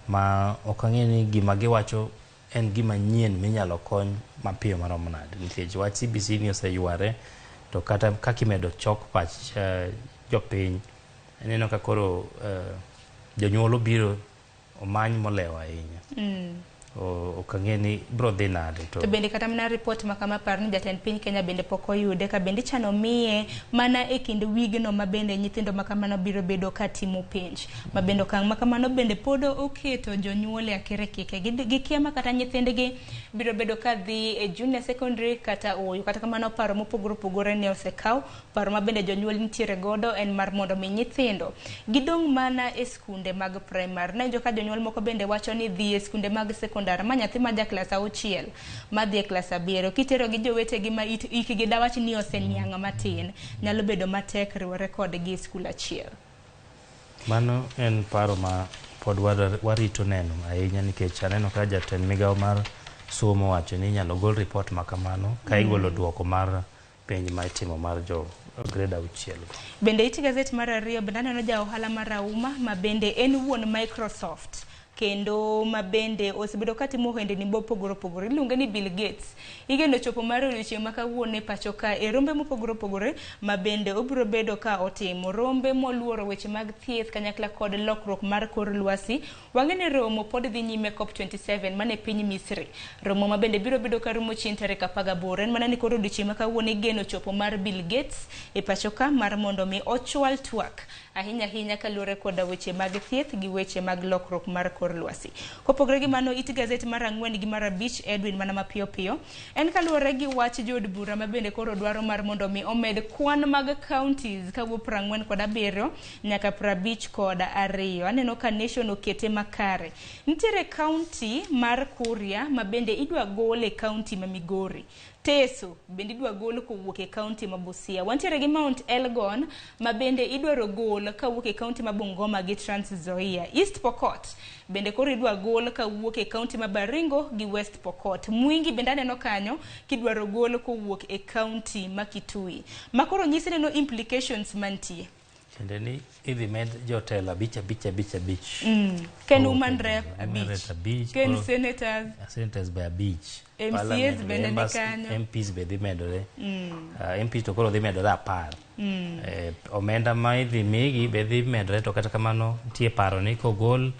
ma ok ang'e ni gima giwacho en gima nyien minyalo kony mapiyo maromo nade nikech wach CBC ni oseyware to kata kaka imedo chok pach jopiny ineno ka koro jonyuol obiro omany molewo ahinya. Ok ang'e ni bro dhi nade to bende kata mana report ma kama par ni jatend piny Kenya bende pok oyude ka bende ichano miye mana e kind wigno ma bende nyithindo ma kamano biro bedo ka timo penj ma bende okang' ma kamano bende pod oketo jonyuol e akerkike gikia ma kata nyithindgi biro bedo ka dhi e junior secondary kata ooyo. Kata kamano paro mopogore opogore ne osekaw. Paro ma bende jonyuol nitiere godo en mar mondo mi nyithindo gidong' mana e skunde mag primary. Nawinjo ka jonyuol moko bende wacho ni dhi e skunde mag secondary sekondar ma nyathi ma ja klas 6 madhi e klas 7 kitero gi jowetegi ma hikgi dawach ni oseniang' matin, nyalo bedo matek riwore kodgi e skul achiel. Mano en paro ma pod warito neno ahinya nikech aneno ka jatend migawo mar somo wacho ni inyalo gol ripot ma kamano ka igolo duoko mar penj ma itimo mar jo grade 6. Bende it gazet mar 2 bende aneno ja ohala mar Auma ma bende en wuon Microsoft kendo ma bende osebedo katimo ohendni mopogore opogore, iluonge ni Bill Gates. Igeno chopo mar odiochieng' ma kawuono e pacho ka e rombe mopogore opogore ma bende obiro bedo ka otimo rombe moluoro weche mag thieth kanyakla kod lokruok mar kor lwasi. Wang'e ni romo pod dhi nyime COP27 mane piny Misri, romo ma bende biro bedo ka rumo chieng' tarik 18. En mana ni koro odiochieng' ma kawuono igeno chopo mar Bill Gates e pacho ka mar mondo mi ochwal twak ahinya ahinya kaluwore koda weche mag thieth gi weche mag lokruok mar kor lwasi. Kopogore gi mano, it gazet mar 4 gi mar 5 Edwin mana mapiyo piyo en kaluwore gi wach jood bura ma bende koro dwaro mar mondo mi omed kwan mag counties kawuok 47 nyaka 52. Aneno ka Nation okete makare. Nitiere county mar Kuria ma bende idwa gol e county ma Migori. Teso bende idwa gol kowuok e county ma Busia. Wantiere gi Mount Elgon ma bende idwaro gol kawuok e county ma Bungoma gi Trans Nzoia. East Pokot bende koro idwa gol kawuok e county ma Baringo gi West Pokot. Mwingi bende aneno kanyo kidwaro gol kowuok e county ma Kitui. Ma koro nyisi neno implications mantie. Tiende ni idhi med jotelo 5 5 5 5. Ken woman rep 5. Ken senators. Senators be 5. MCAs bende ni kanyo. MPs be dhi medore. MPs to koro dhi medore 10. Omenda ma idhi migi be dhi medore, to kata kamano nitie paro ni kogol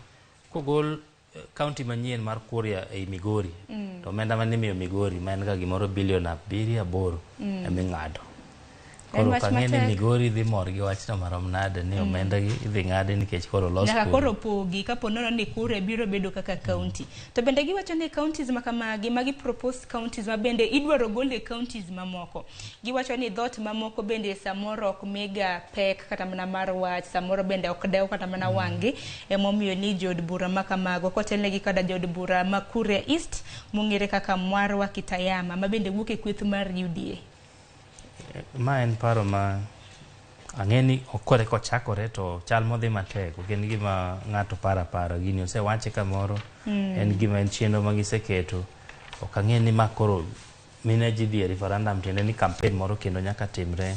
county manyien mar Kuria ei Migori, to omenda mane imiyo Migori ma en ga gimoro bilion 7 8 eming'ado. Koro kang'e ni Migori dhi mor gi wachno marom nade ni omenda gi idhi ng'adi nikech koro los nyaka koro pogi kapo nono ni Kuria biro bedo kaka county. To bende giwacho ni counties ma kamagi magi proposed counties ma bende idwaro gol e counties mamoko. Giwacho ni dhoot mamoko bende samoro ok miga pek kata mana mar wach, samoro bende ok dew kata mana wang'gi, emomiyo ni jood bura ma kamago kotelnegi koda jood bura ma Kuria East mong'ere kaka Mwarwa Kitayama ma bende wuok e kweth mar UDA. Ma en paro ma ang'e ni kore kochakore to chal modhi matek, ok en gima ng'ato paro apara, gini osewache kamoro, en gima en chenro ma giseketo. Ok ang'e ni ma koro mine ji dhi e referendum tiende ni campaign moro kendo nyaka timre.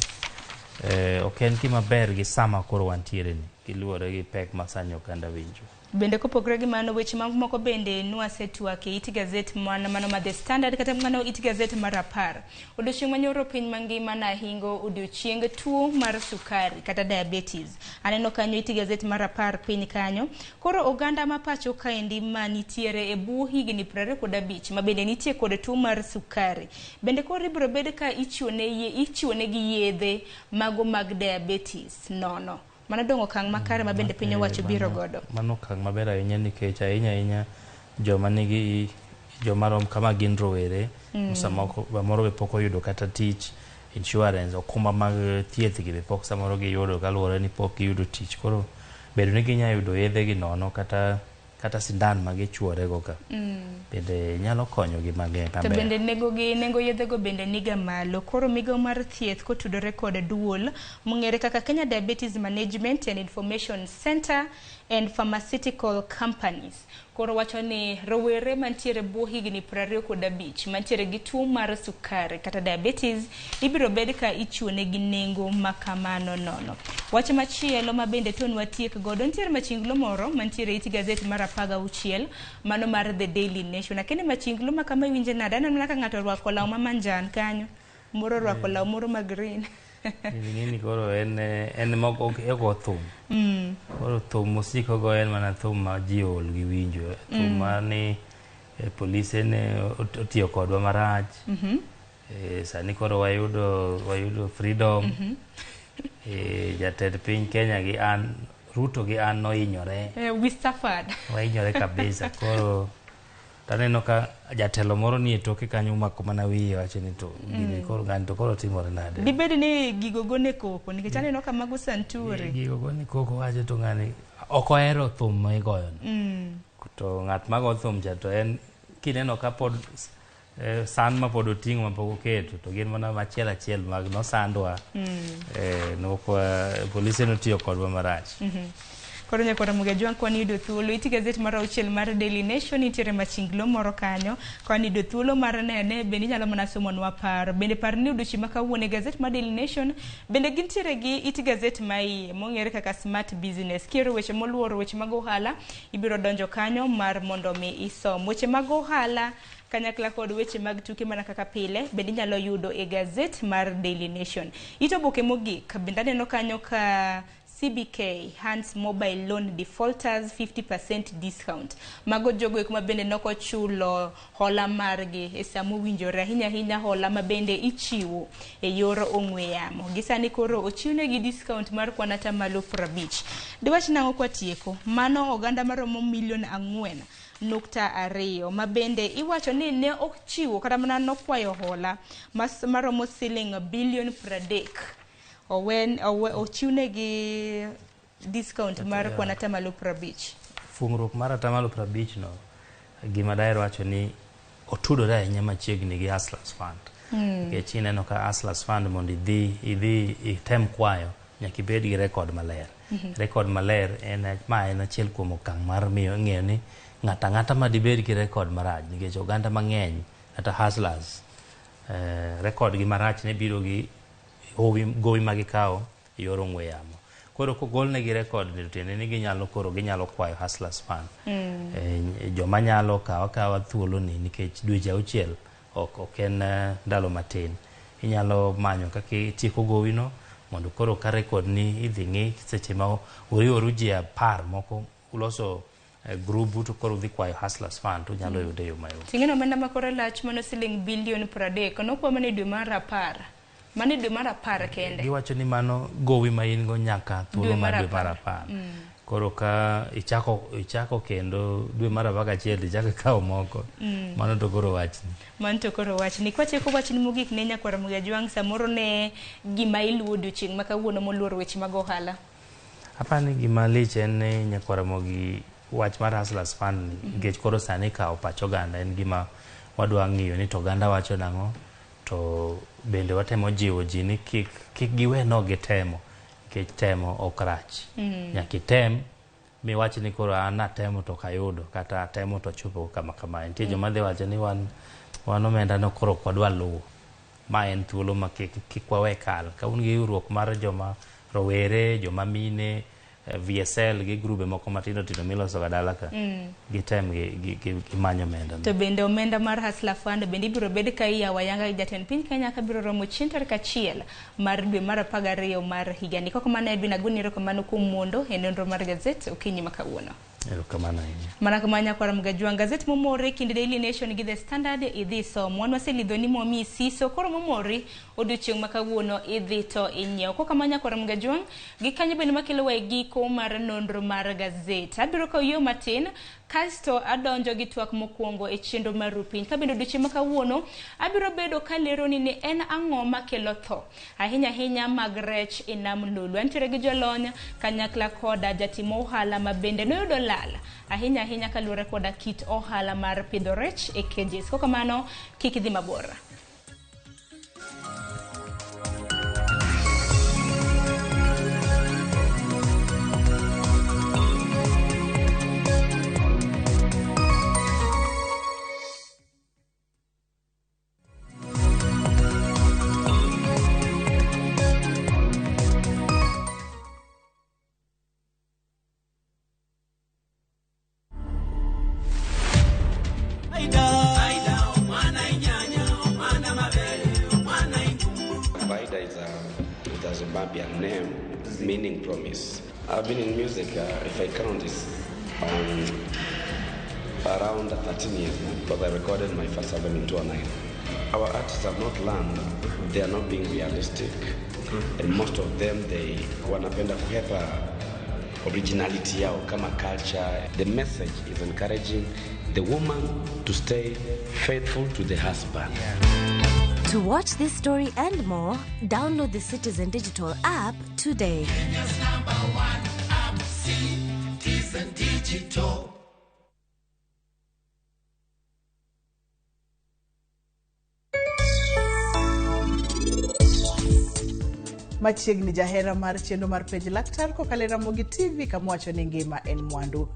Ok en gima ber gi sama koro wantiere ni, giluwore gi pek ma sani oganda winjo. Bende kopogore gi mano, weche mamoko bende nwasetwak e it gazet mano ma The Standard kata mano it gazet mar 10. Odiochieng' manyoro piny mangima nahingo odiochieng tuo mar sukari kata diabetes. Aneno kanyo it gazet mar 10 piny kanyo. Koro oganda ma pacho kaendi ma nitiere e bwo higni 25 ma bende nitie kod tuo mar sukari. Bende koro ibiro bed ka ichiwonegi yedhe mago mag diabetes nono. Mano dongo okang' makare ma bende piny owacho biro godo. Mano okang' maber ahinya nikech ahinya ahinya joma nigi joma rom kama gin rowere, samoro be pok oyudo kata tich, insurance, okumba mag thieth gi be pok samoro giyudo kaluwore ni pok giyudo tich. Koro bedo ni ginya yudo yedhe gi nono kata sindan ma gichuorego ka bende nyalo konyogi mang'eny. To bende nengo yedhego bende niga malo. Koro migawo mar thieth kotudore kod duol mong'ere kaka Kenya Diabetes Management and Information Center and Pharmaceutical Companies koro wacho ni rowere mantiere bwo higni 25 mantiere gi tuo mar sukari kata diabetes ibiro bed ka ichiwonegi nengo ma kamano nono. Wach machielo ma bende ton watiek godo, nitiere machinglo moro mantiere it gazet mar 16 mano mar The Daily Nation. Akene machinglo ma kama iwinje nade? Aneno mana ka ng'ato orwako law ma manjan kanyo, moro orwako law moro ma green. Gini koro en moko ogo thum. Koro thum mosiko go en mana thum ma ji ool gi winjo. Thum mar ni polise ne otiyo kodwa marach. Sani koro wayudo freedom. Jatend piny Kenya gi an Ruto gi an nohinyore. We suffered. Wahinyore kabisa. Koro taneno ka jatelo moro nie toke kanyo omako mana wiye wacho ni to gini koro ng'ani to koro timore nade. Dibed ni gigo gone koko nikech aneno ka mago santuri. Gigo gone koko wacho to ng'ani ok ohero thum ma igoyo no. To ng'at ma go thum cha to en Kineno ka pod san ma pod oting'o ma pok oketo to gin mana machiel achiel mag nosandwa. Nokwa polise notiyo kodwa marach. Koro nyakwara Mugajwang' kwan yudo thuolo iti gazet mar auchiel mar Daily Nation nitiere machinglo moro kanyo kwan yudo thuolo mar nene bende inyalo mana somonwa paro bende par ni odiochieng' ma kawuono e gazet mar Daily Nation bende gintiere gi it gazet ma iye mong'ere kaka Smart Business kiero weche moluoro weche mag ohala ibiro donjo kanyo mar mondo mi isom weche mag ohala kanyakla kod weche mag tuke mana kaka pile bende inyalo yudo e gazet mar Daily Nation. It oboke mogik bende aneno kanyo ka CBK hands mobile loan defaulters 50% discount. Mago jogo eko ma bende nokochulo hola margi e sama owinjore ahinya ahinya hola ma bende ichiwo e yor ong'we yamo. Gisani koro ochiwnegi discount mar kwan atamalo 50. Diwach nang'o kwatieko? Mano oganda maromo milion 4.2 ma bende iwacho ni ne ochiwo kata mana nokwayo hola maromo siling bilion 30. Ochiwnegi discount mar kwan atamalo 50. Fungruok mar atamalo 50 no gima daher wacho ni otudore ahinya machiegni gi Hustlers Fund. Nikech ineno ka Hustlers Fund mondo idhi item kwayo nyaka ibed gi record maler. Record maler en ma en achiel kuom okang' mar miyo ng'eyo ni ng'ato ang'ata ma dibed gi record marach nikech oganda mang'eny kata hustlers record gi marach ne biro gi gowi ma gikawo e yor ong'we yamo. Koro kogolnegi record ni tiende ni ginyalo kwayo Hustlers Fund. Joma nyalo kawo akawa thuolo ni nikech dweche 6 ok en ndalo matin. Inyalo manyo kaka itieko gowino mondo koro ka record ni idhi ng'i seche ma uriworu ji 10 moko uloso grubu to koro udhi kwayo Hustlers Fund to unyalo yude e yo mayot. Ting'eno omenda ma kore lach mano siling bilion 30 nokwa mana e dwe mar 10. Mano e dwe mar 10 kende. Giwacho ni mano gowi ma in go nyaka thuolo mar dwe mar 10. Koro ka ichako kendo dwe mar 11 ichako ikawo moko. Mano to koro wachni. Mano to koro wachni. Kwatieko wachni mogik ne nyakwara Mugajwang' samoro ne gima iluwo odiochieng' ma kawuono moluoro weche mag ohala. Apani gima lich en ni nyakwara Mogi wach mar Hustlers Fund ni nikech koro sani ikawo pach oganda en gima wadwa ng'iyo ni to oganda wacho nang'o to bende watemo jiwo ji ni kik giwe no gitemo nikech temo ok rach. Nyaka item miwach ni koro an atemo to ok ayudo kata atemo to achopo kama kama. Nitie joma dhi wacho ni wan omenda no koro ok wadwa luwo. Ma en thuolo ma kik wawe kal. Ka un gi riwruok mar joma rowere, joma mine, VSL gi grube moko matindo tindo miloso ga dala ka gitem gimanyo omenda. To bende omenda mar Hustler Fund bende ibiro bed ka iyawo ayanga gi jatend piny Kenya ka biro romo chieng' tarik 1 mar dwe mar 12 mar higani. Kok kamano Edwin Agoni erokamano kuom mondo e nonro mar gazet okinyi ma kawuono. Erokamano ahinya. Mana kamano nyakwara Mugajwang' gazet momore kind Daily Nation gi The Standard idhi somo. Wan waselidhoni momi siso koro momori odiochieng' ma kawuono idhi to inyiewo. Kok kamano nyakwara Mugajwang' gi kanyo bende makelowa e giko mar nonro mar gazet. Abiro kawo yo matin kasto adonjo gi twak mokwongo e chenro mar rupiny. Ka bende odiochieng' ma kawuono abiro bedo kaleroni ni en ang'o makelo tho ahinya ahinya mag rech e nam Lolwe. Antiere gi jolony kanyakla koda jatim ohala ma bende noyudo lal ahinya ahinya kaluwore koda kit ohala mar pidho rech e cages. Kok kamano kik idhi mabor. Vaida is a Zimbabwean name meaning promise. I've been in music, if I count, it's around 13 years now, because I recorded my first album in 2009. Our artists have not learned, they are not being realistic, and most of them, they wanapenda kuhepa originality yao kama culture. The message is encouraging the woman to stay faithful to the husband. To watch this story and more, download the Citizen Digital app today. Kenya's #1 app, Citizen Digital. Machiegni jahera mar chenro mar Penj Laktar kokalo e Ramogi TV kama wacho ni ngima en mwandu.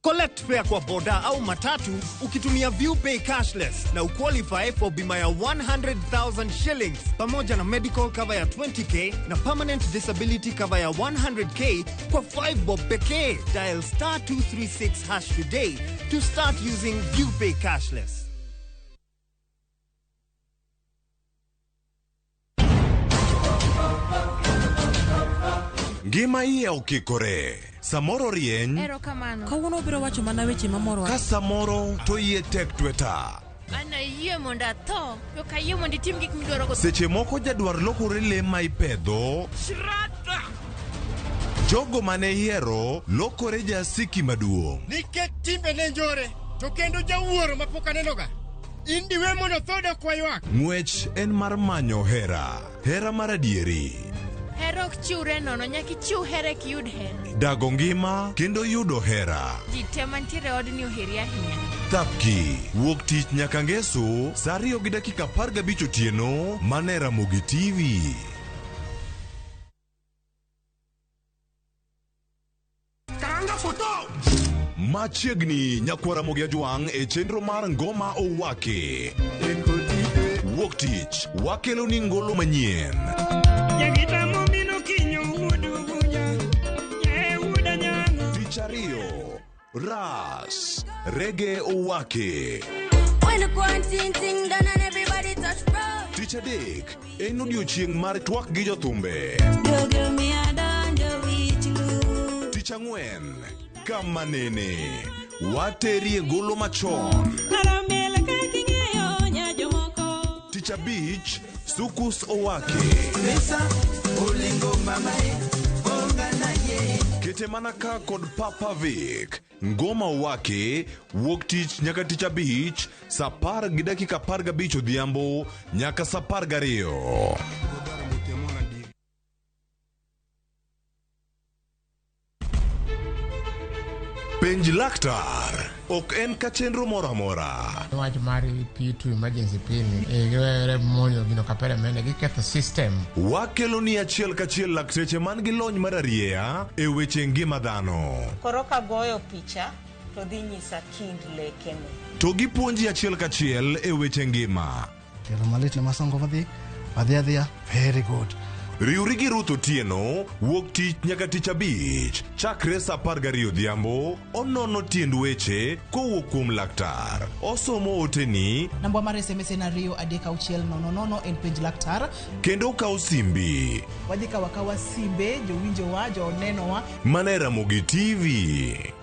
Collect fare kwa boda au matatu ukitumia ViewPay cashless na uqualify for bima ya 100,000 shillings pamoja na medical cover ya 20k na permanent disability cover ya 100k kwa 5 bob pekee. Dial star 236 hash today to start using ViewPay cashless. Ngima iye okikore. Samoro rieny, Erokamano. Kawuono obiro wacho mana weche mamorowa. ka samoro to iye tek tweta. An ayie mondo atho, to ok ayie mondo itim gik midwaro go. Seche moko jadwar lokore le ma ipedho, jogo mane ihero lokore jasiki maduong'. Nikech timbe ne njore, to kendo jawuoro mapok anenoga. In diwe mondo tho dok waywak. Ng'wech en mar manyo hera, hera mar adieri, Hera ok chiwre nono, nyaka ichiw hera eka iyud hera. dago ngima kendo yudo hera. Ji te mantiere e odni oheri ahinya. Thapki wuok tich nyaka ngeso saa 2:15 otieno mana e Ramogi TV. Karanga foto! Machiegni nyakwar Ramogi Ajwang' e chenro mar Ngoma Owaki. Wuok tich wakelo ni ngolo manyien. Tich ariyo, Ras, Rege Owaki. When the quarantine thing done and everybody touch road. Tich adek en odiochieng' mar twak gi jothumbe. Jogo mi adonjo wich lu. Tich ang'wen, kama nene, waterie golo machon. Tich abich, Sukus Owaki. Kete mana ka kod Papa Vic. Ngoma Owaki wuok tich nyaka tich abich saa 10:15 odhiambo nyaka saa 12. Penj laktar ok en ka chenro moro amora. Wach mar P2 emergency P ni, giwere monjo gino kapere mene, giketho system. Wakelo ni achiel kachiel lakteche man gi lony mar arieya e weche ngima dhano. Koro kagoyo picha to dhi nyisa kind lekene. To gipuonji achiel kachiel e weche ngima. Tielo malit ne masongo madhi, adhi adhiya, very good. Riwri gi Ruth Otieno wuok tich nyaka tich abich chakre saa 12 odhiambo onono tiend weche kowuok kuom laktar. Osomo oteni Namba mar SMS en 23600 en penj laktar. kendo okawo simbi Wadhi kawo akawa simbe jowinjowa, jonenowa. mana e Ramogi TV.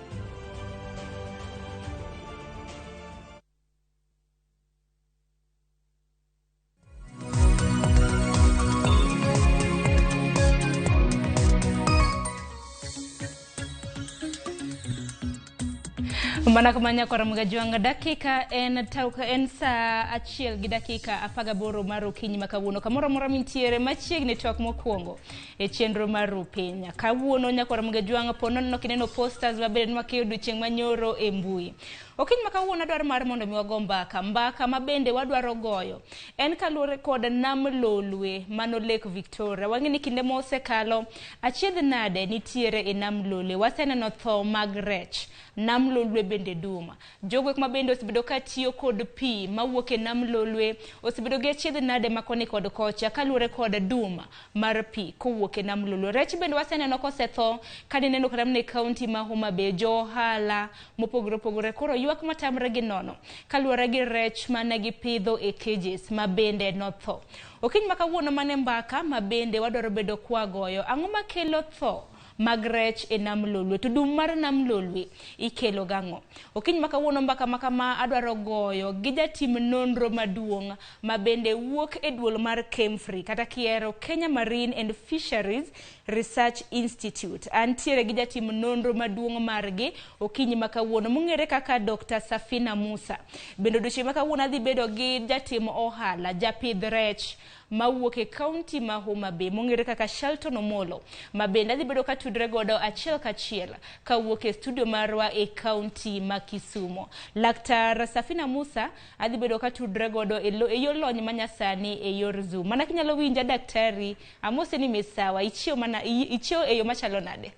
Mana kama nyakwar Mgajwang' dakika en tauka en saa 1:18 mar okinyi ma kawuono kamoro amora mintiere machiegni twak mokwongo e chenro mar Rupiny. Kawuono nyakwar Mgajwang' po nono kineno posters maber nwakeyo odiochieng' manyoro e mbui. Okinyi ma kawuono adwaro mar mondo mi wago mbaka, mbaka ma bende wadwaro goyo en kaluwore kod nam Lolwe mano Lake Victoria. Wang'e ni kinde mosekalo achiedh nade nitiere e nam Lolwe. Waseneno tho mag rech. Nam Lolwe bende dum. Jogo ma bende osebedo ka tiyo kod pi mawuok e nam Lolwe osebedo gi achiedh nade ma koni kod kocha kaluwore kod dum mar pi kowuok e nam Lolwe. Rech bende waseneno kosetho kanineno kata mana e kaunti ma Homa Bay jo ohala mopogore opogore koro ywak matamre gi nono kaluwore gi rech mane gipidho e cages ma bende notho. Okinyi ma kawuono mane mbaka ma bende wadwaro bedo kwagoyo ang'o makelo tho mag rech e nam Lolwe to dum mar nam Lolwe ikelo gang'o? Okinyi ma kawuono mbaka ma kama adwaro goyo gi jatim nonro maduong' ma bende wuok e duol mar KEMFRI kata kiero Kenya Marine and Fisheries Research Institute. Antiere gi jatim nonro maduong' margi okinyi ma kawuono mong'ere kaka Dr. Safina Musa. Bende odiochieng' ma kawuono adhi bedo gi jatim ohala, japidh rech mawuok e kaunti ma Homa Bay mong'ere kaka Shelton Omolo, ma bende adhi bedo katudre godo achiel kachiel kawuok e studio marwa e kaunti ma Kisumu. Laktar Safina Musa adhi bedo katudre godo e yor lony manyasani e yor Zoom. Mana kinyalo winja daktari, amose ni misawa, ichiew mana ichiew e yo machalo nade?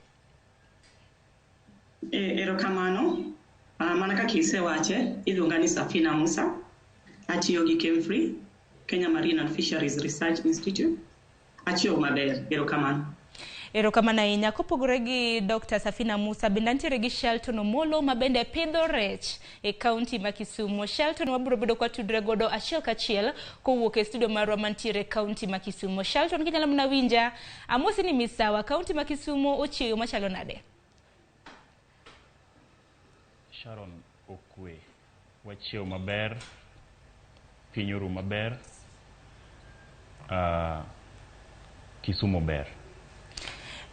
Erokamano. Mana kaka isewache, iluonga ni Safina Musa. Atiyo gi KEMFRI, Kenya Marine and Fisheries Research Institute. Achiew maber, erokamano. Erokamano ahinya. Kopogore gi Dr. Safina Musa, bende antiere gi Shelton Omolo ma bende pidho rech e kaunti ma Kisumu. Shelton wabiro bedo kwatudre godo achiel kachiel kowuok e studio marwa mantiere e kaunti ma Kisumu. Shelton, kinyalo mana winja, amosi ni misawa, kaunti ma Kisumu ochiew machalo nade? Sharon okwe, wachiew maber, piny oru maber, Kisumu ber.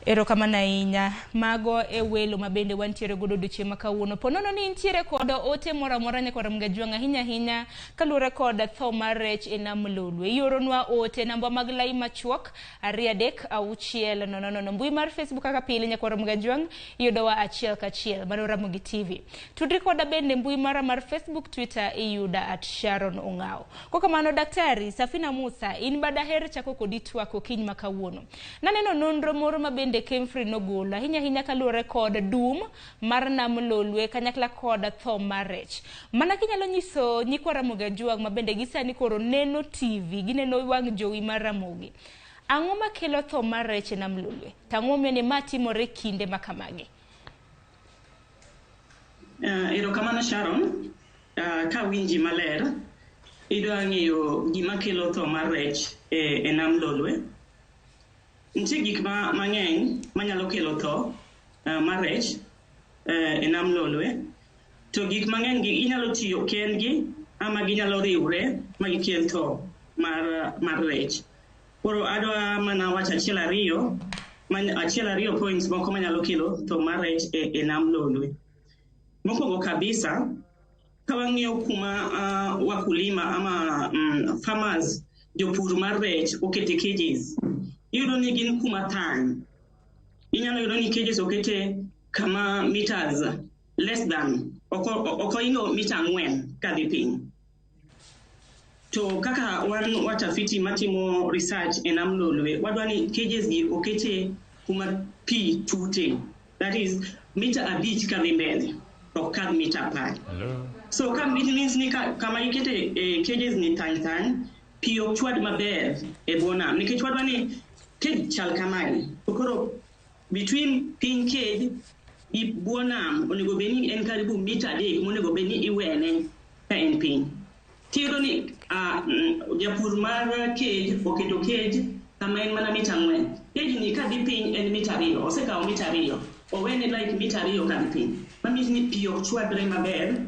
Erokamano ahinya. Mago e welo ma bende wantiere godo odiochieng' ma kawuono. Po nono ni intiere kod ote moro amora nyakwar Mgajwang' ahinya ahinya kaluwore kod tho mar rech e nam Lolwe. Ioronwa ote namba mag lai machuok 2 3 6 0 0. Mbui mar Facebook kaka pile nyakwar Mgajwang' iyudowa achiel kachiel mano Ramogi TV. Tudri koda bende mbui mara mar Facebook, Twitter iyuda @Sharon Ong'awo. Kokamano Daktari Safina Musa, in badaher chako kodi twak okinyi ma kawuono. Naneno nonro moro ma bende KEMFRI nogolo ahinya ahinya kaluwore kod dum mar nam Lolwe kanyakla kod tho mar rech. Mana kinyalo nyiso nyikwa Ramogi Ajwang' ma bende gisani koro neno TV, gineno wang' jowi mar Ramogi. Ang'o makelo tho mar rech e nam Lolwe? To ang'o momiyo ni ma timore kinde ma kamagi? Erokamano Sharon. Kawinji maler, idwa ng'eyo gima kelo tho mar rech e nam Lolwe. Nitie gik mang'eny manyalo kelo tho mar rech e nam Lolwe. To gik mang'eny gi inyalo tiyo kendgi ama ginyalo riwre ma gikel tho mar rech. Koro adwa mana wacho achiel ariyo points moko manyalo kelo tho mar rech e nam Lolwe. Mokwongo kabisa, ka wang'iyo kuma wakulima ama farmers, jopur mar rech okete cages, iyudo ni gin kuma tany. Inyalo yudo ni cages okete kama meters less than, ok oingo mita 4 kadhi piny. To kaka wan watafiti matimo research e nam Lolwe, wadwa ni cages gi okete kuma pi tute. That is mita 5 kadhi mbele, ok kadh mita 10. So ka it means ni kama ikete cages ni tany tany, pi ok chwad maber e bwo nam. Nikech wadwa ni cage chal kamae. To koro between piny cage gi bwo nam onego bed ni en karibu mita 3 monego bed ni iwene ka en piny. Tiyudo ni japur mar cage oketo cage kama en mana mita 4. Cage ni kadhi piny en mita 2, osekawo mita 2. Owene like mita 2 kadhi piny. Ma means ni pi ok chwadre maber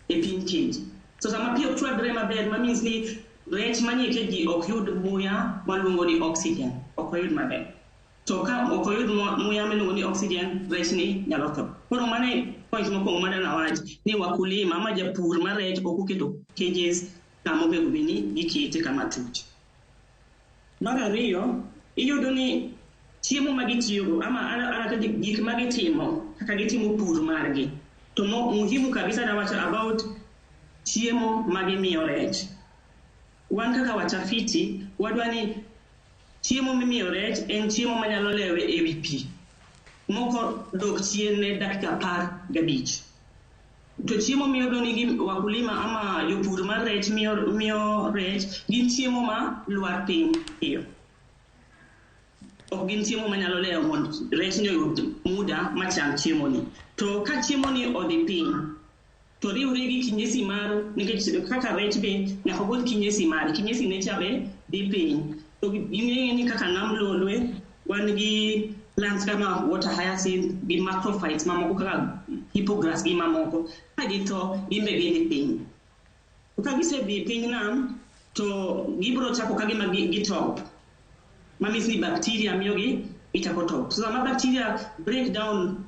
e piny cage. So sama pi ok chwadre maber, ma means ni rech manie cage gi ok yud muya maluongo ni oxygen, ok oyud maber. To ka ok oyud muya miluongo ni oxygen, rech ni nyalo tho. Koro mano e point mokwongo madwa wach ni wakulima ama japur mar rech ok oketo cages kama onego bed ni gikete kama tut. Mar ariyo, iyudo ni chiemo ma gitiyogo ama gik ma gitimo kaka gitimo pur margi. To muhimu kabisa nawacho about chiemo ma gimiyo rech. Wan kaka watafiti, wadwa ni chiemo mimiyo rech en chiemo manyalo lewe e wi pi. Moko dok chien ne dakika 15. To chiemo miyudo ni wakulima ama jopur mar rech miyo rech gin chiemo ma lwar piny piyo. Ok gin chiemo manyalo lewo mondo rech ni oyud muda macham chiemo ni. To ka chiemo ni odhi piny, to riwre gi kinyesi mar, nikech kaka rech be nyaka ogol kinyesi mare, kinyesi ne cha be dhi piny. To ging'eyo ni kaka nam Lolwe wan gi plants kama water hyacinth gi macrophytes mamoko kaka hippogras gi mamoko. Ka githo, gin be gidhi piny. To ka gisedhi piny nam, to gibiro chako ka gima gitop. Ma means ni bacteria miyo gi Gichako top. So sama bacteria break down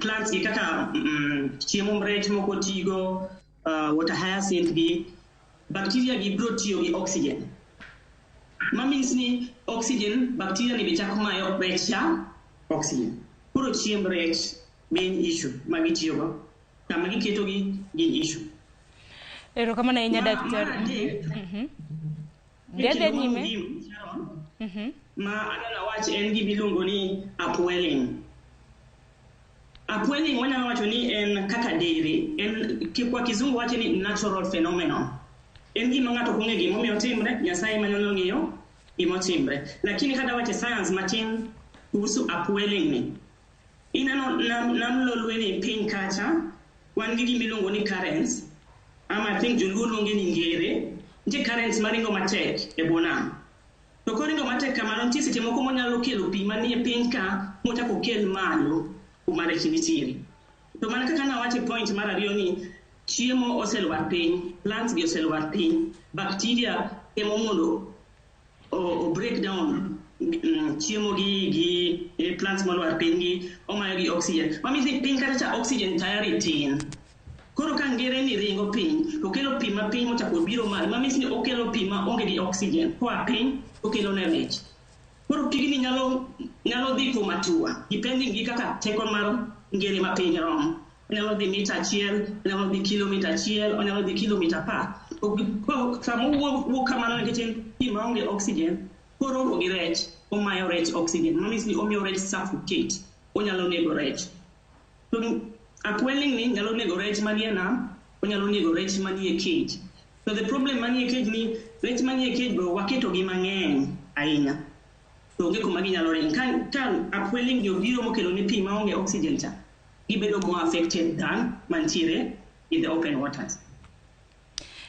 plants gi kaka chiemo rech moko tigo, water hyacinth gi, bacteria gi biro tiyo gi oxygen. Ma means ni oxygen, bacteria ni be chako mayo rech cha oxygen. Koro chiemb rech main issue ma gitiyogo. Kama giketogi gin issue. Erokamano ahinya, Mar daktari. adek, Dhi adhiya kendo ma nyime. muhimu, Sharon, ma adwa wach en gima iluongo ni upwelling. Upwelling wanyalo wacho ni en kaka dere, en kwa kizungu wacho ni natural phenomenon. En gima ng'ato ok ong'e gimomiyo otimre, Nyasaye ema nyalo ng'eyo gimotimre. Lakini kada wacho science matin kuhusu upwelling ni, ineno nam Lolwe ni piny kacha, wan gi gima iluongo ni currents, ama I think joluo luonge ni ngere, nitie currents maringo matek e bwo nam. To koringo matek kamano, nitie seche moko monyalo kelo pi manie piny ka, mochako okel malo kuma rech nitiere. To mana kaka nawacho e point mar ariyo ni chiemo oselwar piny, plants gi oselwar piny, bacteria temo mondo o break down chiemo gi plants molwar piny gi omayo gi oxygen. Mamisi ni piny kata cha oxygen tayari tin. Koro ka ngere ni ringo piny, to kelo pi mapiny mochako biro malo, mamisi ni okelo pi ma onge gi oxygen koa piny okelo ne rech. Koro pigni nyalo dhi kuma tua, depending gi kaka teko mar ngere ma piny rom. Onyalo dhi mita 1, onyalo dhi kilomita 1, onyalo dhi kilomita 10. To sama owuok wuok kamano nikech en pi maonge oxygen, koromo gi rech, omayo rech oxygen. Manyiso ni omiyo rech suffocate, onyalo nego rech. To upwelling ni nyalo nego rech manie nam, onyalo nego rech manie cage. To the problem manie cage ni rech manie cage go waketo gi mang'eny ahinya. To onge kuma ginyalo ringo. Ka upwelling ni obiro mokelo ne pi maonge oxygen cha, gibedo more affected than mantiere in the open waters.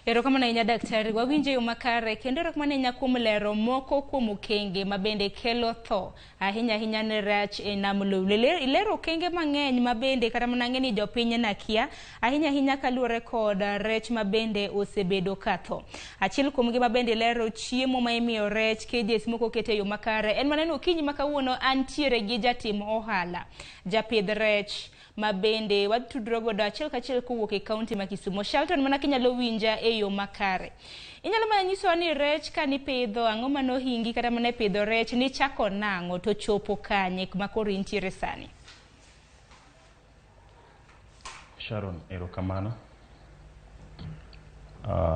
Erokamano ahinya, daktari, wawinjo e yo makare kendo erokamano ahinya kuom lero moko kuom okenge ma bende kelo tho ahinya ahinya ne rech e nam Lolwe. Ilero okenge mang'eny ma bende kata mana ng'e ni jopiny nakia ahinya ahinya kaluwore kod rech ma bende osebedo ka tho. Achiel kuomgi ma bende lero chiemo ma imiyo rech, cages moko oket e yo makare. En mana ni okinyi ma kawuono antiere gi jatim ohala, japidh rech ma bende watudore godo achiel kachiel kowuok e kaunti ma Kisumu. Shelton, mana kinyalo winja e yo makare. Inyalo mana nyisowa ni rech kanipidho, ang'o manohingi kata mana e pidho rech, nichako nang'o to chopo kanye ma koro intiere sani? Sharon, erokamano.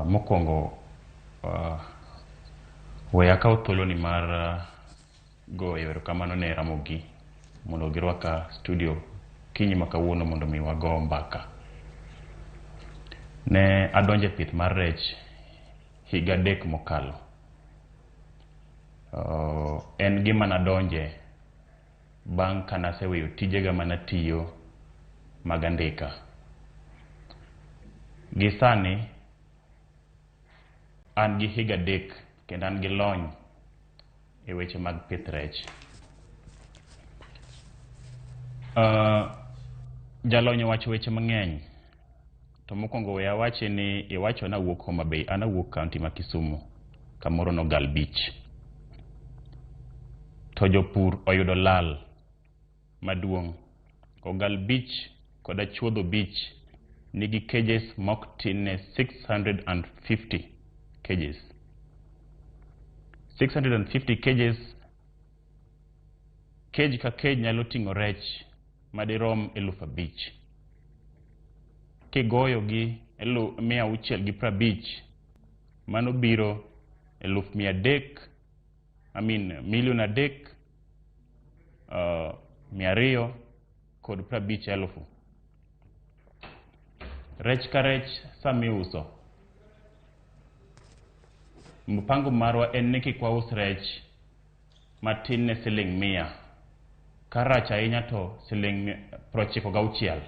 Mokwongo, we akaw thuoloni mar goyo erokamano ne Ramogi mondo girwaka studio kinyi ma kawuono mondo mi wago mbaka. Ne adonjo e pith mar rech higa 3 mokalo. En gima nadonje bang' kanaseweyo tijega manatiyo mag andika. Gi sani an gi higa 3 kendo an gi lony e weche mag pith rech. Jalony owacho weche mang'eny. To mokwongo we awachi ni iwacho ni awuok Homa Bay, an awuok kaunti ma Kisumu, kamoro Nogal Beach. To jopur oyudo lal maduong'. Ogal Beach kod Achuodho Beach nigi cages mok tin ne 650 cages. 650 cages, cage ka cage nyalo ting'o rech madirom 5,000. Kigoyo gi 650, mano biro 300,000, I mean 3, 250,000. Rech ka rech sama iuso, mpango marwa en ni kik waus rech matin ne siling 100, karach ahinya to siling 96.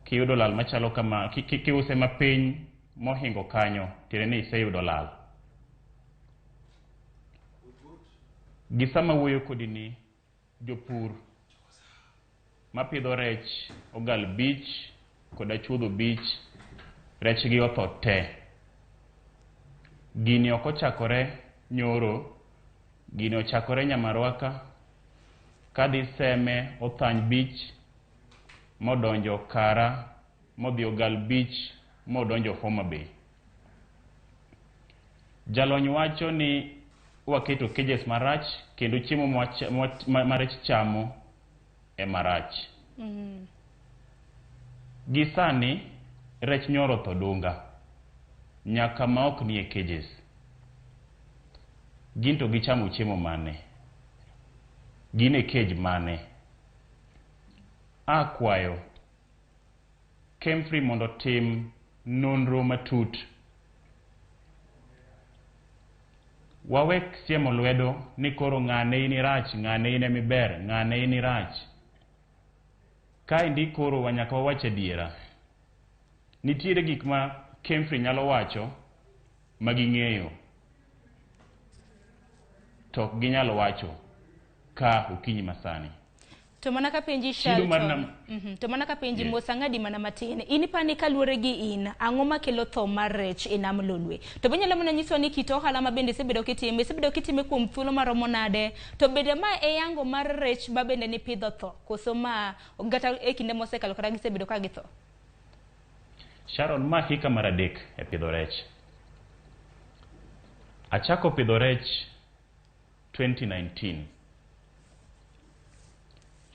Kiyudo lal machalo kama, kiuse mapiny mohingo kanyo, tiende ni iseyudo lal. Gi sama wuoyo kodi ni, jopur mapidho rech Ogal Beach kod Achuodho Beach, rechgi otho te. Gini ok ochakore nyoro, Gini ochakore Nyamarwaka, kadhi Seme, Othany Beach, modonjo Kara, modhi Ogal Beach, modonjo Homa Bay. Jalony wacho ni waketo cages marach kendo chiemo ma rech chamo e marach. Gi sani rech nyoro tho dunga nyaka ma ok nie cages. Gin to gichamo chiemo mane? Gin e cage mane? Akwayo Kemfri mondo otim nonro matut. Wawek siemo lwedo ni koro ng'ane in irach, ng'ane in emiber, ng'ane in irach. Kaendi koro nyaka wawach adiera. Nitiere gik ma Kemfri nyalo wacho ma ging'eyo to ok ginyal wacho ka okinyi masani. To mana ka penji Chido mar Shelton. To mana ka penji Yes. Mos ang'adi mana matin. In ipani kaluwore gi in, ang'o makelo tho mar rech e nam Lolwe? To be inyalo mana nyiswa ni kit ohala ma bende isebedo kitime, isebedo kitime kuom thuolo maromo nade? To bende ma e yango mar rech ma bende nipidho tho? Koso ma kata e kinde mosekalo kata gisebedo ka githo? Sharon, ma hika mar 3 e pidho rech. Achako pidho rech 2019.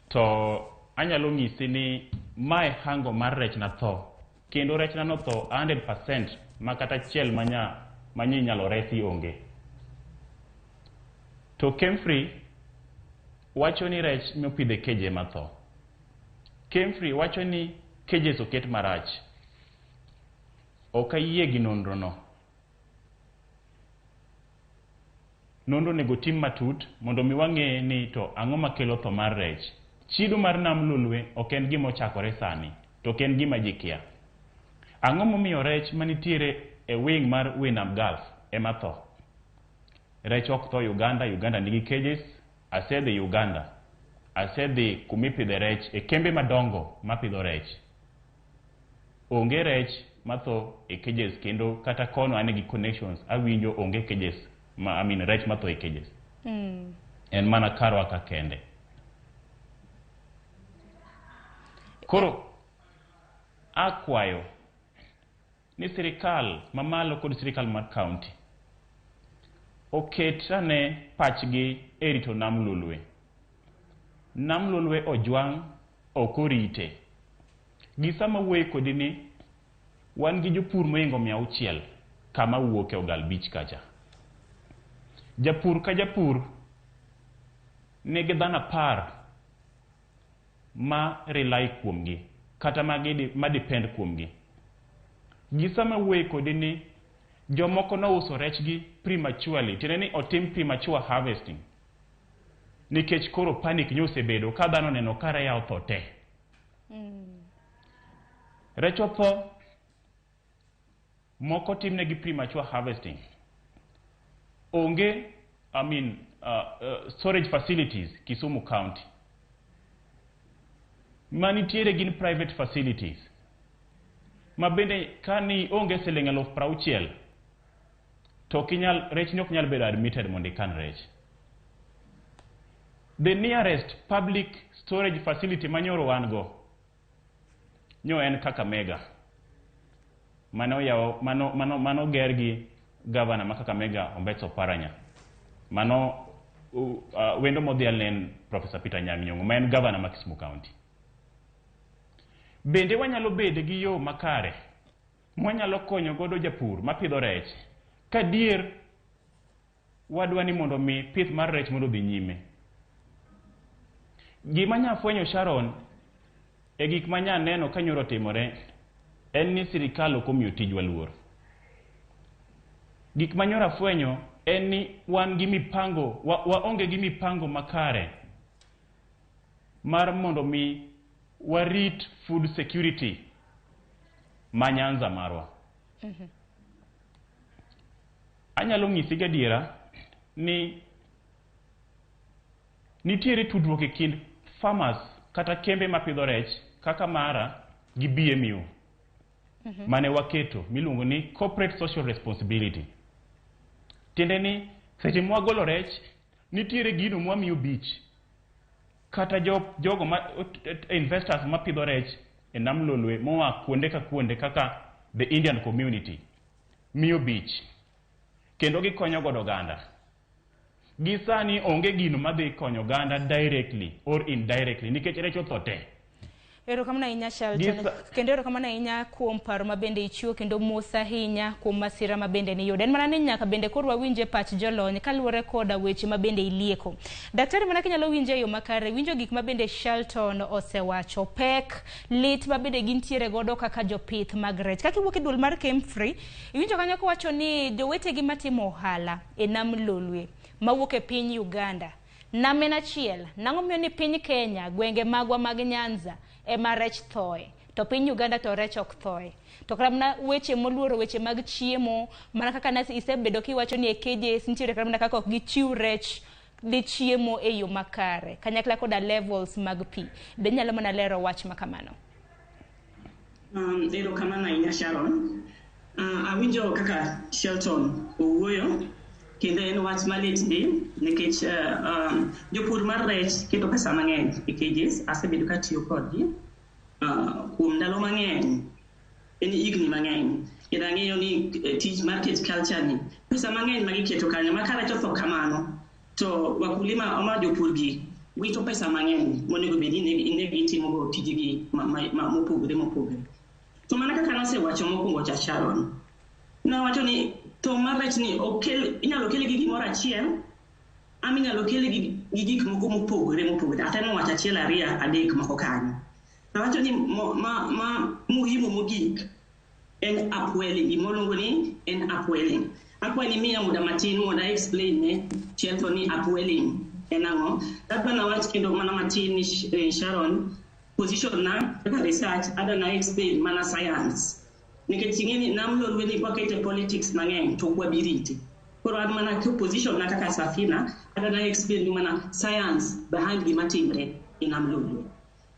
To anyalo nyisi ni mae hango mar rech na tho. Kendo rech na notho 100% ma kata achiel manya inyalo resi onge. To Kemfri wacho ni rech mopidh e cage ema tho. Kemfri wacho ni cages oket marach. Ok ayie gi nonro no. Nonro onego tim matut mondo mi wang'e ni to ang'o makelo tho mar rech. Chido mar nam Lolwe ok en gima ochakore sani, to ok en gima ji kia. Ang'o momiyo rech manitiere e wing mar Winam Gulf ema tho? Rech ok tho Uganda, Uganda nigi cages. Asedhi Uganda, asedhi kumipidhe rech e kembe madongo mapidho rech. Onge rech matho e cages kendo kata kono ane gi connections awinjo onge cages ma, I mean, rech matho e cages. En mana karwa ka kende. Koro akwayo ni sirikal mamalo kod sirikal mar county oket ane pachgi e rito nam Lolwe. Nam Lolwe ojwang', ok orite. Gi sama wuoye kodi ni wan gi jopur mohingo 600 kama wuok e Ogal Beach kacha. Japur ka japur nigi dhano 10 ma rely kuomgi kata ma depend kuomgi. Gi sama wuoye kodi ni jomoko nouso rechgi prematurely, tiende ni otim premature harvesting. Nikech koro panic nyosebedo ka dhano oneno ka reya otho te. Rech otho, moko timnegi premature harvesting. Onge, I mean, storage facilities Kisumu County. Manitiere gin private facilities. Ma bende ka ni onge siling 60,000 to ok inyal, rech ni ok nyal bedo admitted mondo ikan rech. The nearest public storage facility manyoro wan go nyo en Kakamega. Mano yawo, mano, mano, mano ger gi governor ma Kakamega Ombetso Oparanya. Mano wendo modhial ne en Professor Peter Anyang' Nyong'o ma en governor ma Kisumu County. Bende wanyalo bedo gi yo makare mwanyalo konyo godo japur mapidho rech ka dier wadwa ni mondo mi pith mar rech mondo odhi nyime. Gima nya fwenyo Sharon e gik ma nya neno ka nyoro timore en ni sirikal ok omiyo tijwa luor. Gik ma nyoro afwenyo en ni wan gi mipango, waonge gi mipango makare mar mondo mi warit food security ma Nyanza marwa. Anyalo nyisi gadiera ni nitiere tudruok e kind farmers kata kembe mapidho rech kaka mara gi BMU mane waketo miluongo ni corporate social responsibility. Tiende ni seche mwagolo rech Nitiere gino mwamiyo beach kata jogo ma investors mapidho rech e nam Lolwe moa kuonde ka kuonde kaka the Indian community miyo beach kendo gikonyo godo oganda. Gi sani onge gino madhi konyo oganda directly or indirectly nikech rech otho te. Erokamano ahinya Shelton. Kendo erokamano ahinya kuom paro ma bende ichiwo kendo mos ahinya kuom masira ma bende niyudo. En mana ni nyaka bende koro wawinje pach jolony kaluwore koda weche ma bende ilieko. Daktari mana kinyalo winje e yo makare, winjo gik ma bende Shelton osewacho, pek, lit ma bende gintiere godo kaka jopith mag rech. Kaka iwuok e duol mar Kemfri, iwinjo kanyo kowacho ni jowetegi matimo ohala e nam Lolwe mawuok e piny Uganda. Nam en achiel, nang'o miyo ni piny Kenya, gwenge magwa mag Nyanza ema rech thoe, to piny Uganda to rech ok thoe. To kata mana weche moluoro weche mag chiemo, mana kaka nas isebedo kiwacho ni e cages nitiere kata mana kaka ok gichiw rech ne chiemo e yo makare, kanyakla koda levels mag pi. Be inyalo mana lero wach ma kamano? Erokamano ahinya Sharon. Awinjo kaka Shelton owuoyo kendo en wach malit ndi nikech jopur mar rech keto pesa mang'eny e cages. Asebedo katiyo kodgi kuom ndalo mang'eny, en higni mang'eny. Kendo ang'eyo ni tich mar cage culture ni pesa mang'eny ma giketo kanyo ma ka rech otho kamano to wakulima ama jopur gi wito pesa mang'eny monego bed ni ne gitimogo tijegi mopogore mopogore. To mana kaka nasewacho mokwongo cha Sharon, nawacho ni tho mar rech ni inyalo kele gi gimoro achiel ama inyalo kele gi gik moko mopogore mopogore. Atemo wacho achiel ariyo adek moko kanyo. Nawacho ni ma muhimu mogik en upwelling, gima ni en upwelling. Akwayi ni miya muda matin mondo a explain ne Shelton ni upwelling en ang'o. Adwa nawach kendo mana matin ni Sharon, position na kaka research adwa na explain mana science. Nikech ing'e ni nam Lolwe ni kwakete politics mang'eny to ok wabi rite. Koro an mana position na kaka Safina, adwa na explain ni mana science behind gima timre e nam Lolwe.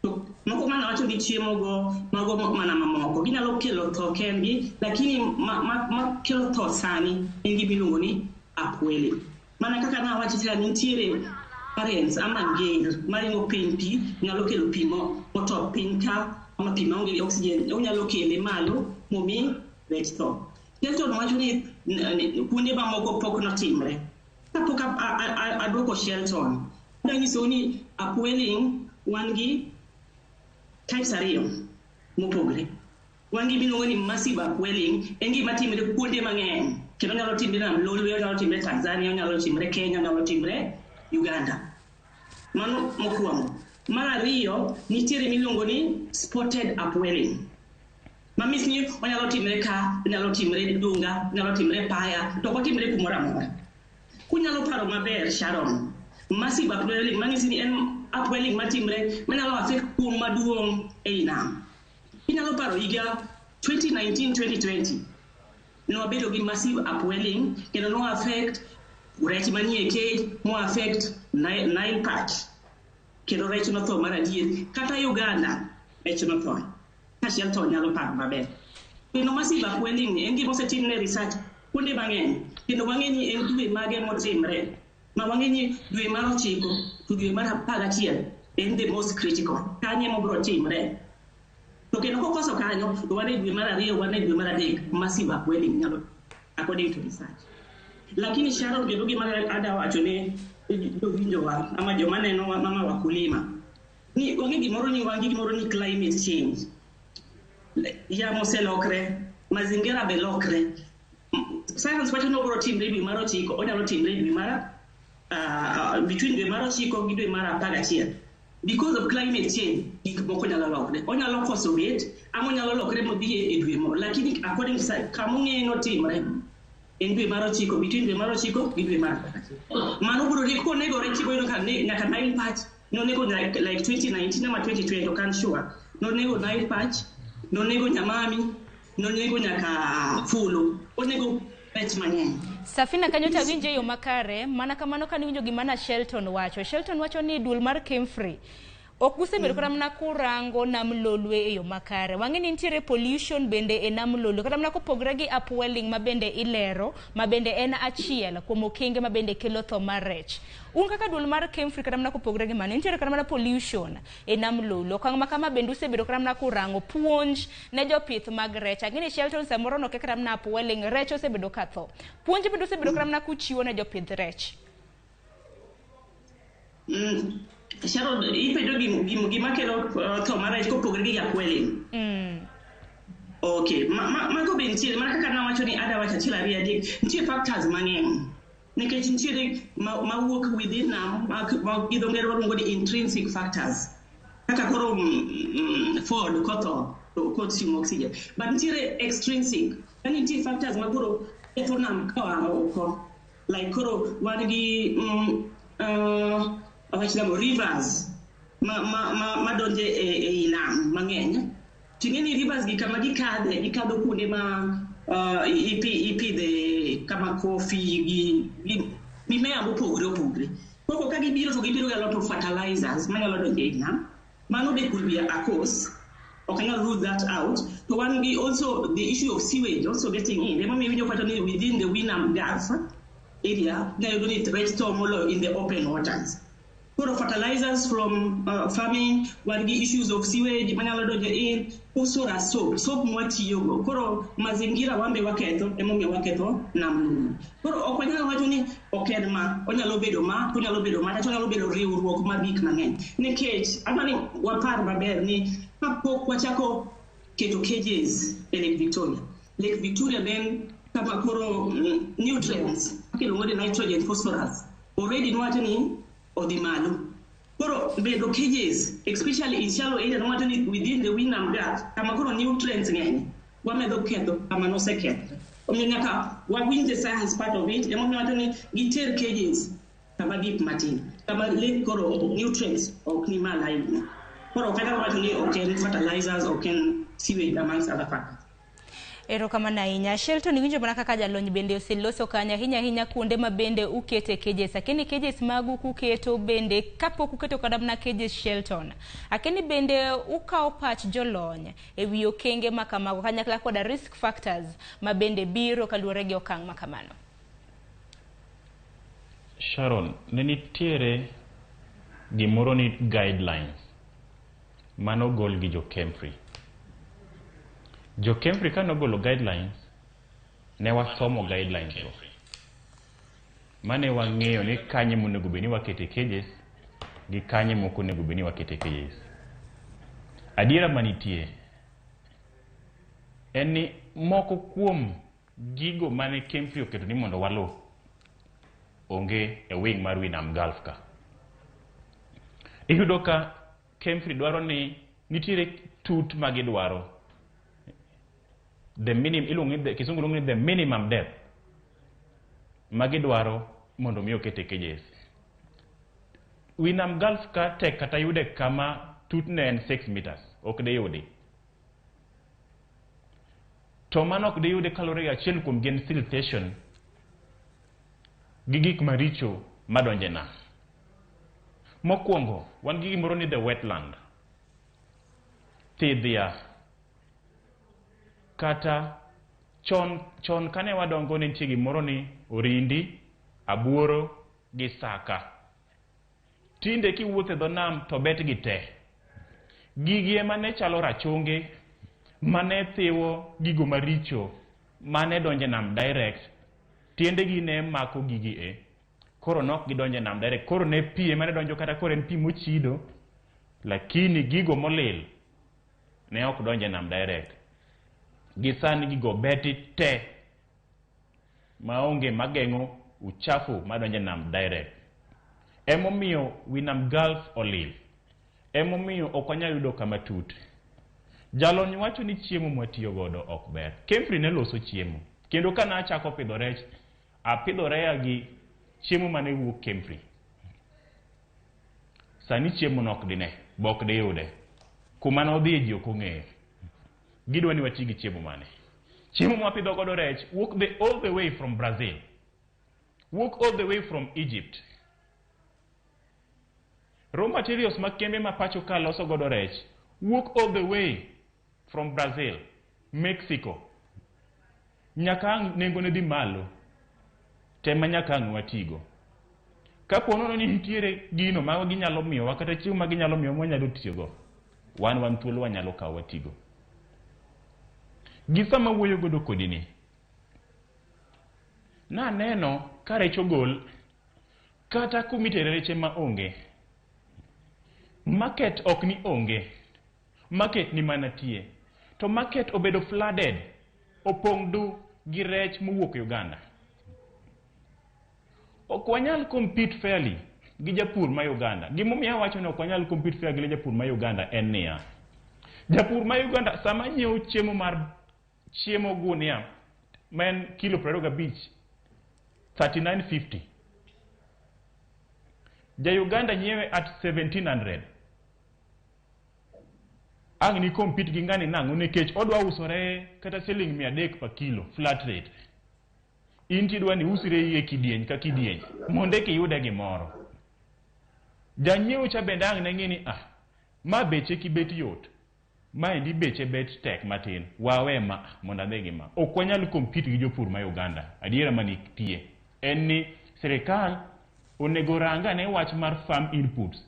To moko mana wacho ni chiemo go mago mana mamoko ginyalo kelo tho kendgi, lakini ma kelo tho sani en gima iluongo ni upwelling. Mana kaka nawacho cha nitiere currents ama nger maringo piny pi nyalo kelo pi motop piny ka ama pi maonge gi oxygen onyalo kele malo momi rech tho. Shelton wacho ni kuonde mamoko pok notimre. Kapok aduoko Shelton, adwa nyisou ni upwelling wan gi types ariyo mopogre. Wan gi miluongo ni massive upwelling, en gima timre kuonde mang'eny kendo nyalo timre nam Lolwe, onyalo timre Tanzania, onyalo timre Kenya, onyalo timre Uganda. Mano mokwongo. Mar ariyo, nitiere miluongo ni spotted upwelling. Ma means ni onyalo timre ka, onyalo timre Dunga, onyalo timre Paya, to ok otimre kumoro amora. Kunyalo paro maber Sharon, massive upwelling manyisi ni en upwelling matimre manyalo affect kuom maduong' ei nam. Inyalo paro higa 2019-2020 nwabedo gi massive upwelling kendo no affect rech manie cage, mo affect Nile perch kendo rech notho mar adier. Kata Uganda rech notho. Ka Shelton nyalo paro maber. Kendo massive upwelling ni en gima osetimne research kuonde mang'eny kendo wang'e ni en dwe mage motimre. Ma wang'e ni dwe mar 9 to dwe mar 11 en the most critical. Kanyo ema obiro timre. To kendo kokoso kanyo, to wan e dwe mar 2, wan e dwe mar 3, massive upwelling nyalo according to research. Lakini Sharon, kendo gima adwa wacho ne jowinjowa ama joma nenowa mama wakulima ni wang'e gimoro ni wan gi gimoro ni climate change. Yamo oselokre, mazingira be lokre. Science wacho ni obiro timre dwe mar 9, onyalo timre dwe mar between dwe mar 9 gi dwe mar 11. Because of climate change, gik moko nyalo lokre. Onyalo koso bet, ama onyalo lokre modhi e dwe moro. Lakini according to science, kama ong'eyo notimre en dwe mar 9, between dwe mar 9 gi dwe mar 11. Mano biro ri konego rech ibiro yudo ka nyaka Nile perch, nonego like 2019 ama 2020, ok an sure. Nonego Nile perch, nonego Nyamami, nonego nyaka Fulu, onego rech mang'eny. Safina kanyo to awinjo e yo makare, mana kamano kane iwinjo gima na Shelton wacho. Shelton wacho ni duol mar Kemfri Ok usebedo kata mana kurango nam Lolwe e yo makare. Wang'e ni nitiere pollution bende e nam Lolwe, kata mana kopogre gi upwelling ma bende ilero, ma bende en achiel kuom okenge ma bende kelo tho mar rech. Un kaka duol mar Kemfri, kata mana kopogre gi mano, nitiere kata mana pollution e nam Lolwe. Okang' ma kama bende usebedo kata mana kurango puonj ne jopith mag rech. Ang'e ni Shelton samoro noke kata mana upwelling, rech osebedo ka tho. Puonj bende usebedo kata mana kuchiwo ne jopith rech. Sharon, ipenjo gima kelo tho mar rech kopogore gi upwelling. Okay, mago be nitiere, mana kaka nawacho ni ada wacho achiel ariyo adek, nitie factors mang'eny. Nikech nitiere mawuok within nam, ma gi dho ngere waluongo ni intrinsic factors. Kaka koro ford kotho, to consume oxygen. But nitiere extrinsic, yani nitie factors ma koro ketho nam koa oko. Like koro wan gi awach nang'o, rivers ma donje e nam mang'eny. Ting'e ni rivers gi kama gikadhe, gikadho kuonde ma ipidhe kama coffee gi mimea mopogore opogore. Koro ka gibiro to gibiro gi a lot of fertilizers manyalo donjo ei nam. Mano be could be a cause. Ok anyal rule that out. To wan gi also the issue of sewage also getting in. Emomiyo iwinjo kata ni within the Winam Gulf area, inyalo yudo ni rech tho moloyo in the open waters. Koro fertilizers from farming, wan gi issues of sewage manyalo donjo in, phosphorus soap, soap mwatiyogo. Koro mazingira wan be waketho, emomiyo waketho nam Lolwe. Koro ok wanyal wacho ni ok en ma, onyalo bedo ma, onyalo bedo ma, kata onyalo bedo riwruok mar gik mang'eny. Nikech adwa ni wapar maber ni kapok wachako keto cages e Lake Victoria. Lake Victoria then kama koro nutrients, iluongo ni nitrogen, phosphorus, already nwacho ni odhi malo. Koro bedo cages, especially in shallow area, nwacho ni within the Winam Gulf, kama koro nutrients ng'eny, wamedo ketho kama nosekethre. Omiyo nyaka wawinj the science part of it, emomiyo wacho ni giter cages kama deep matin, kama lake koro nutrients ok ni malo ahinya. Koro ok anyal wacho ni ok en fertilizers, ok en sewage amongst other factors. Erokamano ahinya. Shelton, iwinjo mana kaka jalony bende oseloso kanyo, ahinya ahinya kuonde ma bende ukete cages. Akeni cages magu kuketo bende, kapok uketo kata mana cages Shelton, akeni bende ukawo pach jolony e wi okenge ma kamago kanyakla koda risk factors ma bende biro kaluwore gi okang' ma kamano. Sharon, ne nitiere gimoro ni guidelines manogol gi jo Kemfri. Jo Kemfri ka nogolo guidelines, ne wasomo guidelines go. Mane wang'eyo ni kanye monego bed ni wakete cages gi kanye mok onego bed ni wakete cages. Adiera manitie en ni moko kuom gigo mane Kemfri oketo ni mondo waluw onge e wing mar Winam Gulf ka. Iyudo ka Kemfri dwaro ni nitiere tut ma gidwaro. The minimum, iluongo ni the, kisungu luongo ni the minimum depth ma gidwaro mondo mi okete cages. Winam Gulf ka tek kata yude kama tutne en 6 meters, ok diyudi. To mano ok diyude kaluwore gi achiel kuom gin siltation gi gik maricho madonje nam. Mokwongo, wan gi gimoro ni the wetland. Thidhia. Kata chon kane wadongo ne nitie gimoro ni orindi, abuoro gi saka. Tinde kiwuotho e dho nam to bet gi te. Gigi ema ne chalo rachungi mane thiwo gigo maricho mane donjo e nam direct. Tiendegi ne mako gigi e. Koro nok gidonjo e nam direct. Koro ne pi ema ne donjo kata koro en pi mochido, lakini gigo molil ne ok donjo e nam direct. Gi sani gigo beti te maonge mageng'o uchafu madonjo e nam direct. Emomiyo Winam Gulf olil. Emomiyo ok wanyal yudo kama tut. Jalony wacho ni chiemo mwatiyo godo ok ber. Kemfri ne loso chiemo. Kendo ka nachako pidho rech, apidho reya gi chiemo mane wuok Kemfri. Sani chiemo no ok dine, be ok diyude. Kuma nodhiye ji ok ong'eyo. Gidwa ni wati gi chiemo mane. Chiemo mwapidho godo rech wuok all the way from Brazil. Wuok all the way from Egypt. Raw materials ma kembe ma pacho ka loso godo rech wuok all the way from Brazil, Mexico. Nyaka ang' nengo ne dhi malo, tema nyaka ang' watigo. Kapo nono ni nitiere gino ma ginyalo miyowa kata chiemo ma ginyalo miyowa mwanyalo tiyogo, wan wan thuolo wanyalo kawo watigo. Gi sama wuoyo godo kodi ni, naneno ka rech ogol kata kumitere reche ma onge. Market ok ni onge, market ni mana tie. To market obedo flooded, opong' du gi rech mowuok Uganda. Ok wanyal compete fairly gi japur ma Uganda. Gimomiyo awacho ni ok wanyal compete fairly gi japur ma Uganda en niya. Japur ma Uganda sama nyiewo chiemo mar chiemo gunia ma en kilo 25, 39.50. Ja Uganda nyiewe at 1700. Ang' ni compete gi ng'ani nang'o nikech odwa usore kata siling 300 per kilo flat rate. In tidwa ni usre e kidieny ka kidieny mondo eka iyude gimoro. Janyiewo cha bende ang' ne ng'i ni ah, ma beche kibet yot. Maendi beche bet tek matin. Wawe ma mondo adhi gi ma. Ok wanyal compete gi jopur ma Uganda. Adiera manitie en ni sirikal onego rang ane wach mar farm inputs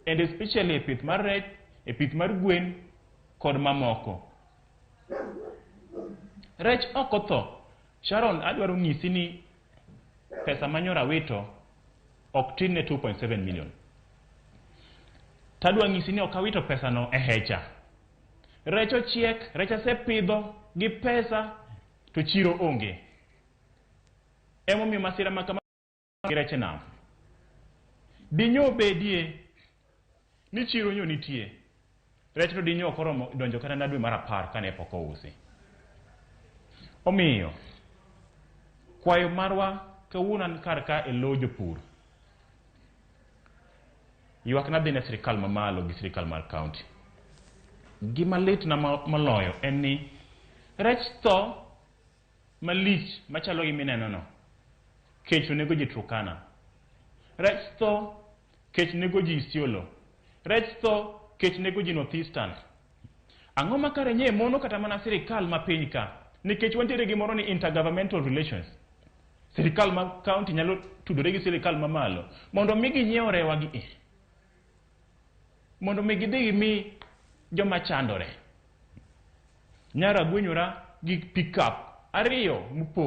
and especially e pith mar rech, e pith mar gwen kod mamoko. Rech ok otho. Sharon, adwaro nyisi ni pesa manyoro awito ok tin ne 2.7 million. Tadwa nyisi ni ok awito pesa no e hecha. Rech ochiek, rech asepidho gi pesa to chiro onge. Emomiyo masira ma kama gi rech e nam. Dinyo bedie ni chiro nyo nitie. Rech to dinyo ok oromo donjo kata na dwe mar 10 kane pok ousi. Omiyo, kwayo marwa kawuono an kar ka e lo jopur. Ywak na dhi ne sirikal mamalo gi sirikal mar county. Gima litna moloyo en ni rech tho malich machalo gi mineno no. Kech onego ji Turkana. Rech tho, kech nego ji Isiolo. Rech tho, kech nego ji North Eastern. Ang'o ma kare nye mono kata mana sirikal ma piny ka? Nikech wantiere gimoro ni intergovernmental relations. Sirikal ma county nyalo tudore gi sirikal mamalo mondo mi ginyiew rewa gi e. Mondo mi gidhi gimi joma chandore. Nyara gwenyora gi pick up ariyo mopong'.